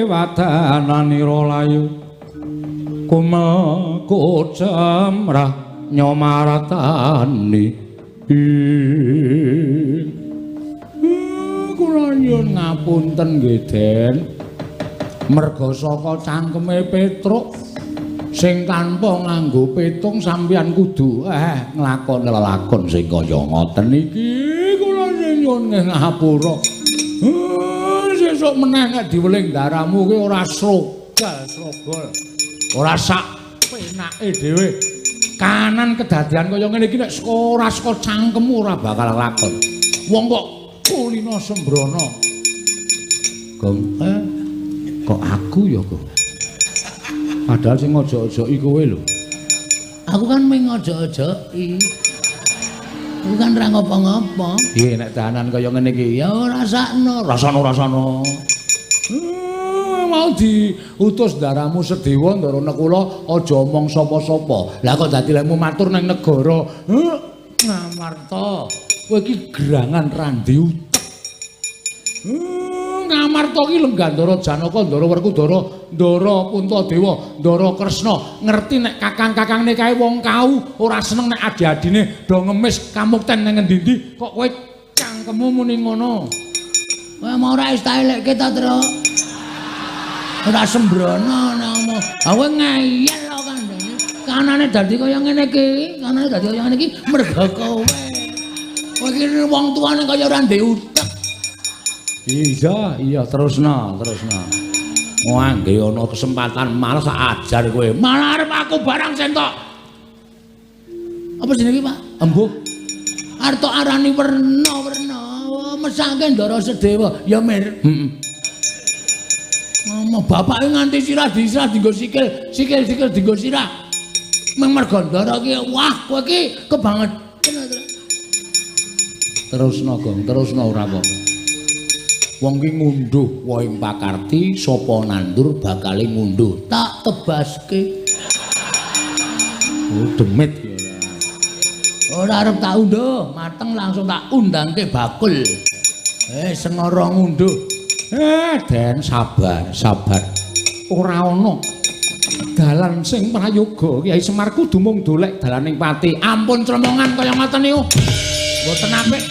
wadananira layu. Kumel kocemrah nyomaratani. Kula nyuwun ngapunten nggih, Den. Merga saka cangkeme Petruk sing tanpa nganggo petung sampeyan kudu nglakoni lelakon sing kaya ngoten iki. Kula nyuwun ngapura. Sesuk meneh nek diweling daramu ki ora srogal-srogol. Ora sak penake dhewe. Kanan kedadian kaya ngene iki nek ora saka cangkemmu ora bakal lakon. Wong kok kulino sembrono. Gong, kok aku ya, Gong? Padahal sing ngojok-ojoki kowe lho. Aku kan mung ngojok-ojoki. Aku kan ora ngopo-ngopo. Piye nek dahanan kaya ngene iki? Ya ora sakno, rasane. Mau diutus daramu Sedewa Ndara Nekula aja omong sapa-sapa. Lah kok dadi lemu matur ning negara Ngamarta. Kowe iki gerangan randi utek. Ngamarta ki lenggah Ndara Janaka, Ndara Werkudara, Ndara Puntadewa, Ndara Kresna. Ngerti nek kakang-kakangne kae wong kau ora seneng nek adi-adine do ngemis kamukten nang ngendi-endi kok kowe cangkemmu muni ngono. Kowe mau ora wis tak elekke ta, Tru? Ora sembrono nang. Ha kowe ngeyel kok kandhane. Kanane dadi kaya ngene iki, kanane dadi kaya ngene iki mergo kowe. Kowe iki wong tuane kaya ora ndek utek. Iya, iya terusno, terusno. Wah, nggih ana kesempatan malah sak ajar kowe. Malah arep aku barang sentok. Apa jenenge, Pak? Embuh. Arep tok arani werna-werna, mesake Ndara Sedewa. Ya, Mir. Heeh. Ngomong bapake nganti sirah disirah dienggo sikil, sikil-sikil dienggo sirah. Mung mergo Ndara ki, wah kowe iki kebangetan. Terusno, Gong, terusno ora apa-apa. Wong ki ngunduh wohing pakarti, sapa nandur bakale ngunduh. Tak tebaske. Oh, demit ya. Ora arep tak unduh, mateng langsung tak undangke bakul. Sengara ngunduh. Den, sabar, sabar. Ora ana dalan sing prayoga. Kyai Semar kudu mung dolek dalaning pati. Ampun cremongan kaya ngoten niku. Mboten apik.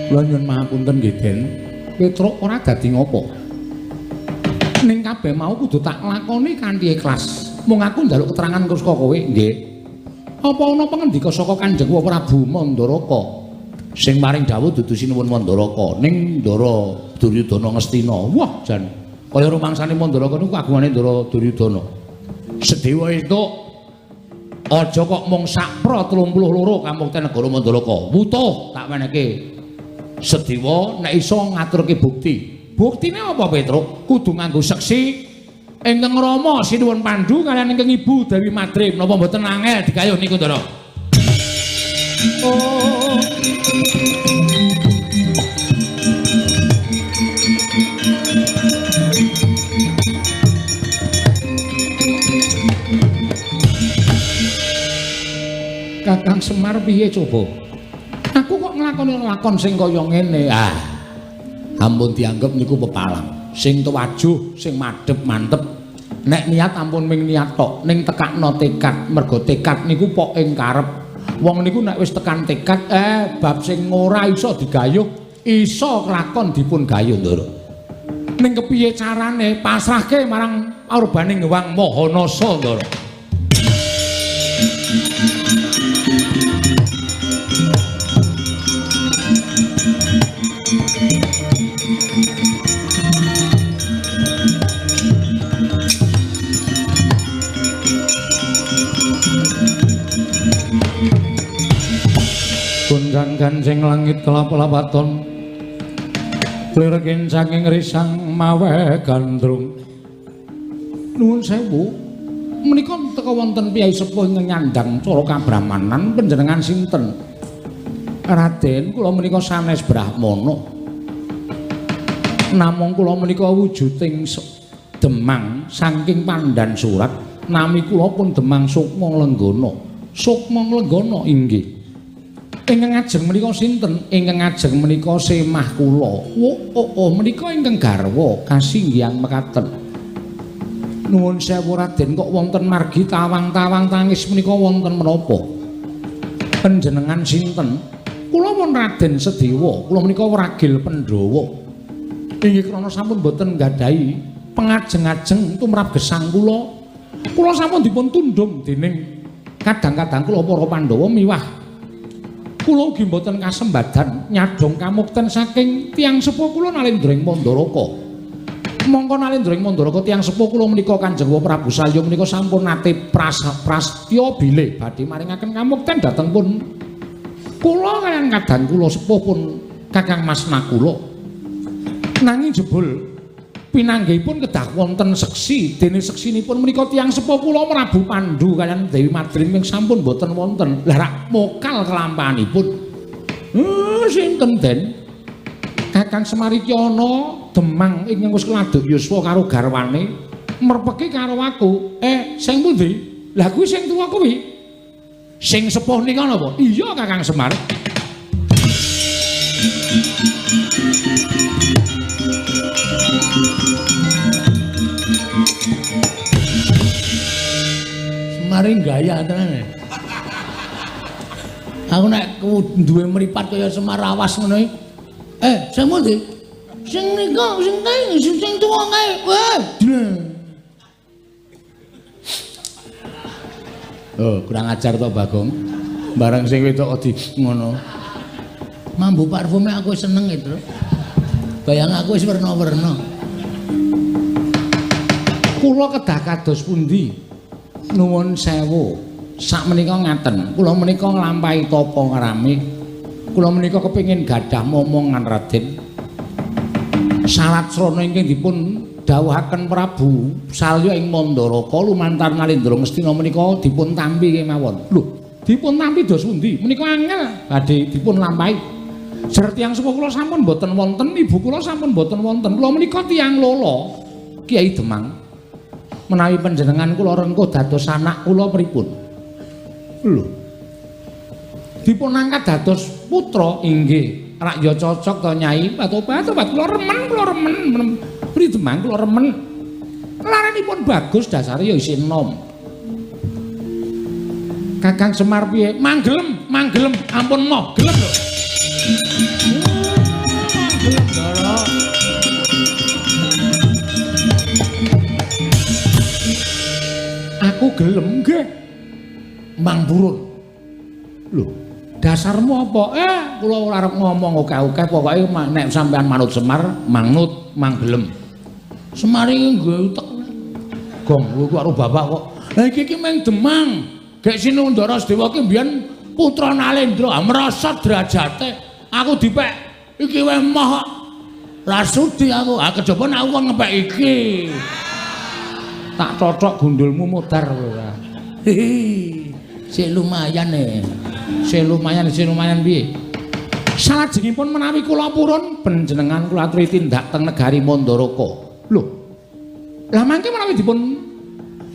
Kula nyuwun mahapunten nggih, Den. Petruk ora dadi ngopo. Ning kabeh mau kudu tak lakoni kanthi ikhlas. Mung aku njaluk keterangan saka kowe, nggih. Apa ana pangendika saka Kanjeng Prabu Mandaraka sing paring dawuh dudu sinuwun Mandaraka ning Ndara Duryudana Ngastina. Wah, jan kaya rumangsane Mandaraka niku kagungane Ndara Duryudana. Sedewa entuk aja kok mung sakpra 32 kamukten negara Mandaraka. Wutuh tak wenehke. Sedewa nek iso ngaturke bukti. Buktine apa, Petruk? Kudu nganggo seksi ingkang Rama Sinuwun Pandu kaliyan ingkang Ibu Dewi Madrim. Napa mboten angel digayuh niku, Ndara? Oh. Kakang Semar piye coba? Aku kok nglakoni lakon sing kaya ngene. Ah. Ampun dianggep niku pepalang. Sing tuwajuh, sing madhep mantep. Nek niat ampun ming niat tok, ning tekakno tekad. Mergo tekad niku pok ing karep. Wong niku nek wis tekan tekad, bab sing ora iso digayuh, iso kelakon dipun gayuh, Ndara. Ning kepiye carane pasrahke marang aurbaning Hyang Maha Nasa, Ndara. Gunjan gancing langit kelap-lapaton klirkin saking risang mawe gandrung. Nuwun sewu, menika teka wonten piyai sepuh ingkang nyandang cara kabrahmanan panjenengan sinten? Raden, kula menika sanes Brahmana. Namung kula menika wujuding Demang saking Pandan Surat, nami kula pun Demang Sukma Lenggana. Sukma Lenggana inggih. Ingkang ajeng menika sinten? Ingkang ajeng menika semah kula. Oh, menika ingkang garwa kasinggihan mekaten. Nuwun sewu Raden, kok wonten margi tawang-tawang tangis menika wonten menapa? Panjenengan sinten? Kula pun Raden Sedewa, kula menika wragil Pandhawa. Inggih krana sampun boten nggadahi pengajeng-ajeng tumrap gesang kula. Kula sampun dipun tundhung dening kadang-kadang kula para Pandhawa miwah kula ugi mboten kasembadan nyadhong kamukten saking tiyang sepuh kula Nalendra ing Mandaraka. Mongko Nalendra ing Mandaraka tiyang sepuh kula menika Kanjeng Prabu Salya menika sampun nate prastya bilih badhe maringaken kamukten dhateng pun kula kaliyan kadang kula sepuh pun Kakang Mas Nakula. Nanging jebul pinanggihipun kedah wonten seksi, dene seksinipun menika tiyang sepuh kula Prabu Pandu kaliyan Dewi Madrim ingkang sampun boten wonten. Lah rak mokal kelampahanipun. Sinten Den? Kakang Semar iki ana Demang ingkang wis keladuk yuswa karo garwane merpeki karo aku. Sing pundi? Lah kuwi sing tuwa kuwi. Sing sepuh nika napa? Iya Kakang Semar. Semare gaya tenan. Aku nek duwe mripat kaya Semar awas ngono iki. Sing pundi? Sing nika, sing kae, sing tuwa kae. Wah. Oh, kurang ajar to Bagong. Barang sing wedok di ngono. Mambu parfume aku seneng itu. Bayang aku wis werna-werna. Kula kedah kados pundi? Nuwun sewu. Sakmenika ngaten, kula menika nglampahi tapa ngrame. Kula menika kepengin gadah momongan Raden. Sarat srana ingkang dipun dawuhaken Prabu Salya ing Mandaraka lumantar Nalendra Ngastina menika dipun tampi kemawon. Lho, dipun tampi dos pundi? Menika angel badhe dipun lampahi. Jer tiyang sepuh kula sampun boten wonten, ibu kula sampun boten wonten. Kula menika tiyang lolo, Kiai Demang. Menawi panjenengan kula rengkuh dados anak kula pripun? Lho. Dipun angkat dados putra inggih. Rak ya cocok to Nyai. Obat-obat kula remen, kula remen. Pri Demang kula remen. Laranipun bagus dasare ya isih enom. Kakang Semar piye? Manggelem, manggelem, ampun moh, gelem lho. Manggelem Ndara. Aku gelem nggih. Mang purun. Lho, dasarmu apa? Kula ora arep ngomong akeh-akeh, pokoke nek sampean manut Semar, manut, manggelem. Semar iki nggawe utek. Gong, kowe karo bapak kok. Lah iki iki mung Demang. Gek Sinundara Sedewa ki mbiyen putra Nalendra, merosot derajate. Aku dipek iki wae moh. Ra sudi aku. Ah kejaba nek aku kon ngepek iki. Tak cocok gundulmu modar kowe ora. Sik lumayan e. Sik lumayan, sik lumayan piye? Salajengipun menawi kula purun panjenengan kula aturi tindak teng negari Mandaraka. Lho. Lah mangke menawi dipun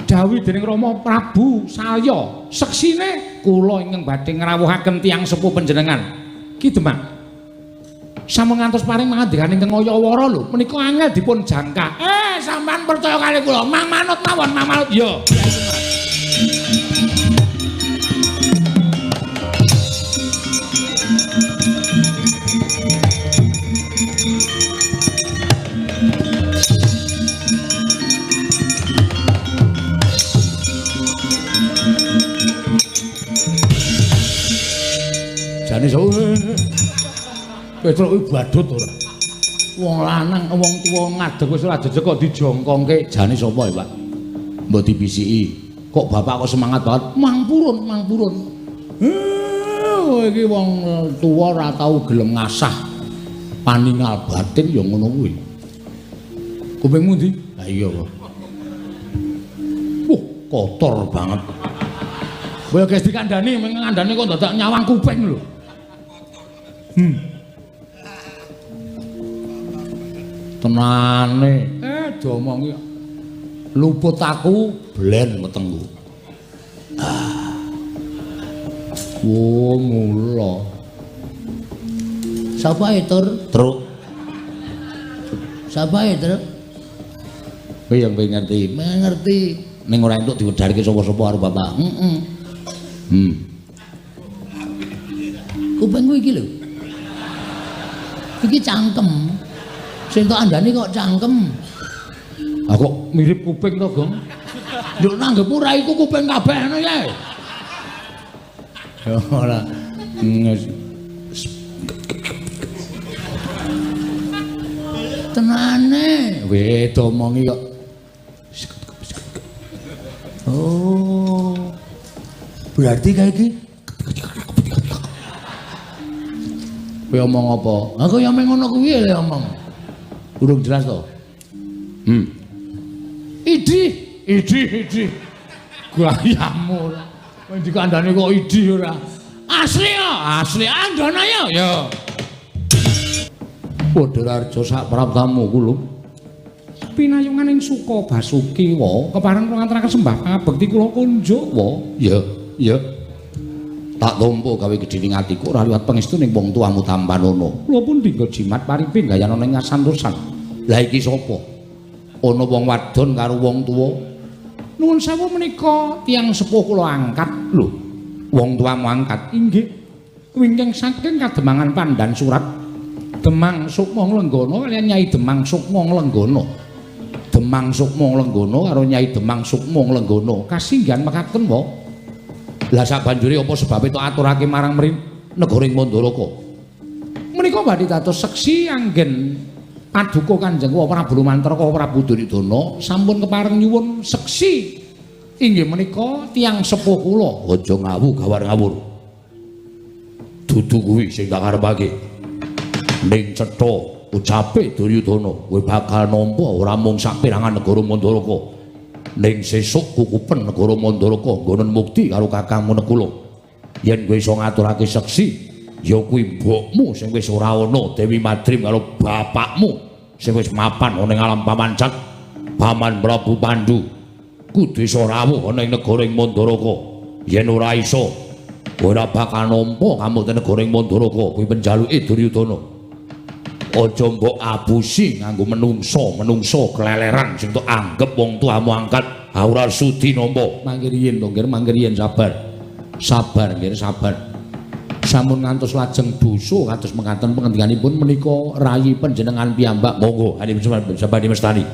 dawuhi dening Rama Prabu Salya, seksine kula ingkang badhe ngrawuhaken tiyang sepuh panjenengan. Ki Demang. Sampun ngantos paring mangandikan ingkang Ayawara lho, menika angel dipun jangka. Sampean percaya kali kula, mang manut mawon, mang manut. Iya. Jane Petruk kuwi badut ora. Wong lanang, wong tuwa ngadeg wis ora jejeg kok dijongkongke. Jane sapa ya, Pak? Mbok dibisiki. Kok bapak kok semangat banget? Mang purun, mang purun. Iki wong tuwa ora tau gelem ngasah paningal batin ya ngono kuwi. Kupingmu ndi? Ha iya kok. Wah, kotor banget. Kowe guys dikandani, ngandani kok dadak nyawang kuping lho. Tenane. Diomongi luput aku blen wetengku. Ah. Wo mula. Sapa e, Tur? Truk. Sapa e, Truk? Kowe yang pengen ngerti. Ngerti. Ning ora entuk diwedharke sapa-sapa karo bapak. Heeh. Kupingku iki lho. Iki cangkem. Sing tok andani kok cangkem. Ah kok mirip kuping to, Gong? Nduk nanggepmu ra iku kuping kabeh ngono ya. Ya ora. Tenane. Weh, domongi kok. Oh. Berarti kayak iki. Kowe omong apa? Aku ya meng ngono kuwi lho omong. Urung jelas to? Idi, idi, idi. Gayamu ora. Kowe dikandani kok idi ora. Asli ya, asli andana ya. Ya. Padha sak praptamu kula. Pinayungan ing Suka Basuki wa kepareng kula ngaturaken sembah pangabekti kula kunjuk wa. Ya, ya. Tak tampa gawe gedhening atiku ora liwat pangestu ning wong tuamu tampanono. Kula pun dinggo jimat paripe gayanana ing kasantosan. Lah iki sapa? Ana wong wadon karo wong tuwa. Nuwun sewu menika tiyang sepuh kula angkat. Lho, wong tuamu angkat? Inggih. Wingking saking Kademangan Pandan Surat Demang Sukma Nglenggana kaliyan Nyai Demang Sukma Nglenggana. Demang Sukma Nglenggana karo Nyai Demang Sukma Nglenggana kasinggihan mekaten wa. Lah sabanjure apa sebabe tok aturake marang mri negara ing Mandaraka? Menika badhe dados seksi anggen paduka Kanjeng Prabu Lumantraka Prabu Duryudana sampun kepareng nyuwun seksi inggih menika tiyang sepuh kula. Aja ngawu gawar ngawur. Dudu kuwi sing tak karepake. Ning cetha ucape Duryudana kowe bakal nampa ora mung saperangan negara Mandaraka. Ning sesuk kukupen negara Mandaraka nggonen mukti karo kakangmu Nekula. Yen kowe iso ngaturake seksi, ya kuwi mbokmu sing wis ora ana Dewi Madrim karo bapakmu sing wis mapan ana ing alam pamancat, Paman Prabu Pandu. Kudu iso rawuh ana ing negara ing Mandaraka. Yen ora iso, ora bakal nampa kamukten negara ing Mandaraka. Kuwi penjaluke Duryudana. Aja mbok abusi nganggo menungso-menungso keleleran sing tok anggep wong tuamu angkat, ora sudi nampa. Mangke riyin to, Nggir, mangke riyin sabar. Sabar, Nggir, sabar. Sampun ngantos lajeng dosa kados mekaten pengendikanipun menika rayi panjenengan piyambak. Monggo sabani mestani.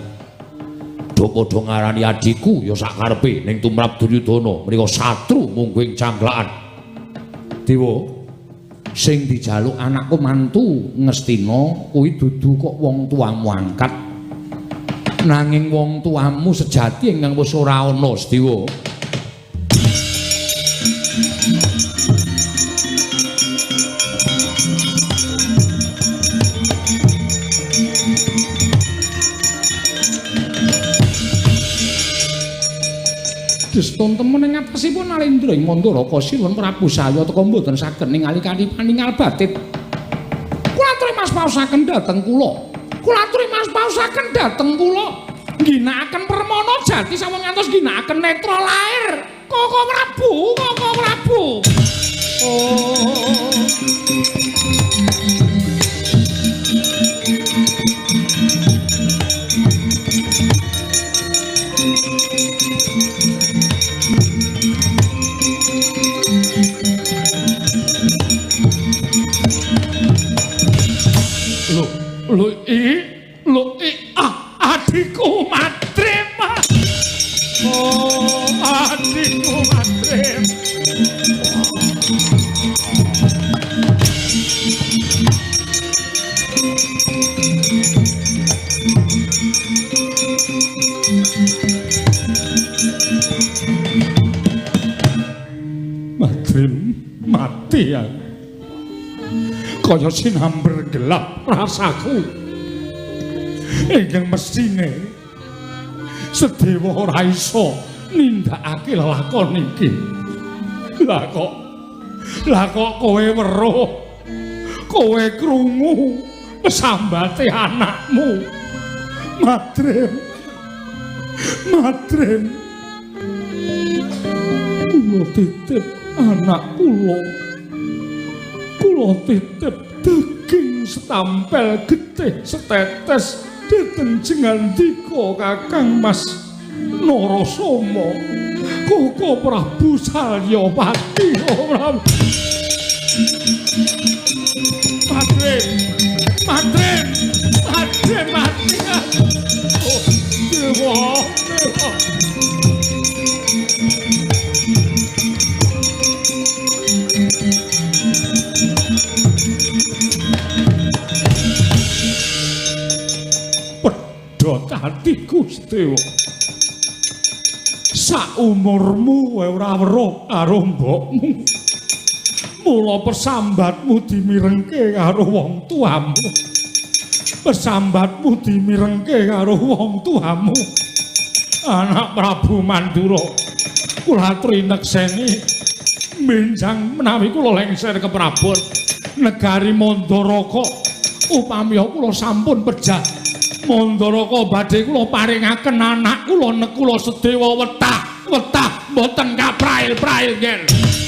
Do padha ngarani adhiku ya sak karepe ning tumrap Duryudana menika satru mungguh ing cangklakan. Dewa sing dijaluk anakku mantu Ngastina kuwi dudu kok wong tuamu angkat, nanging wong tuamu sejati ingkang wis ora ana, Sedewa. Deston temen ing atasipun Nalendra ing Mandaraka Sinuwun Prabu Salya teka mboten saged ningali kanthi paningal batin. Kula aturi mas paosaken dhateng kula. Kula aturi mas paosaken dhateng kula. Ngginakaken permana jati sampun ngantos ngginakaken netra lair. Koko Prabu, Koko Prabu. Oh. Lho i ah adhiku Madrim. Oh, adhiku Madrim. Madrim mati ya. Kaya sinamber gelap rasaku. Ingkang mesthine Sedewa ora iso nindakake lelakon iki. Lah kok kowe weruh, kowe krungu sambate anakmu. Madrim. Madrim. Kula titip anak kula. Kula titip daging setampel getih setetes dhateng jengandika Kakang Mas Narasoma. Koko Prabu Salyapati. Oh, Prabu. Madrim. Madrim. Madrim mati. Oh, dewa. Dewa. Pedhot atiku Sedewa. Saumurmu kowe ora weruh karo mbokmu. Mula pesambatmu dimirengke karo wong tuamu. Pesambatmu dimirengke karo wong tuamu. Anak Prabu Mandura, kula aturi nekseni benjang menawi kula lengser ke Prabon negari Mandaraka. Upami kula sampun pejah Mandaraka badhe kula paringaken anak kula Nekula Sedewa wetah wetah mboten kaprail-prail nggih.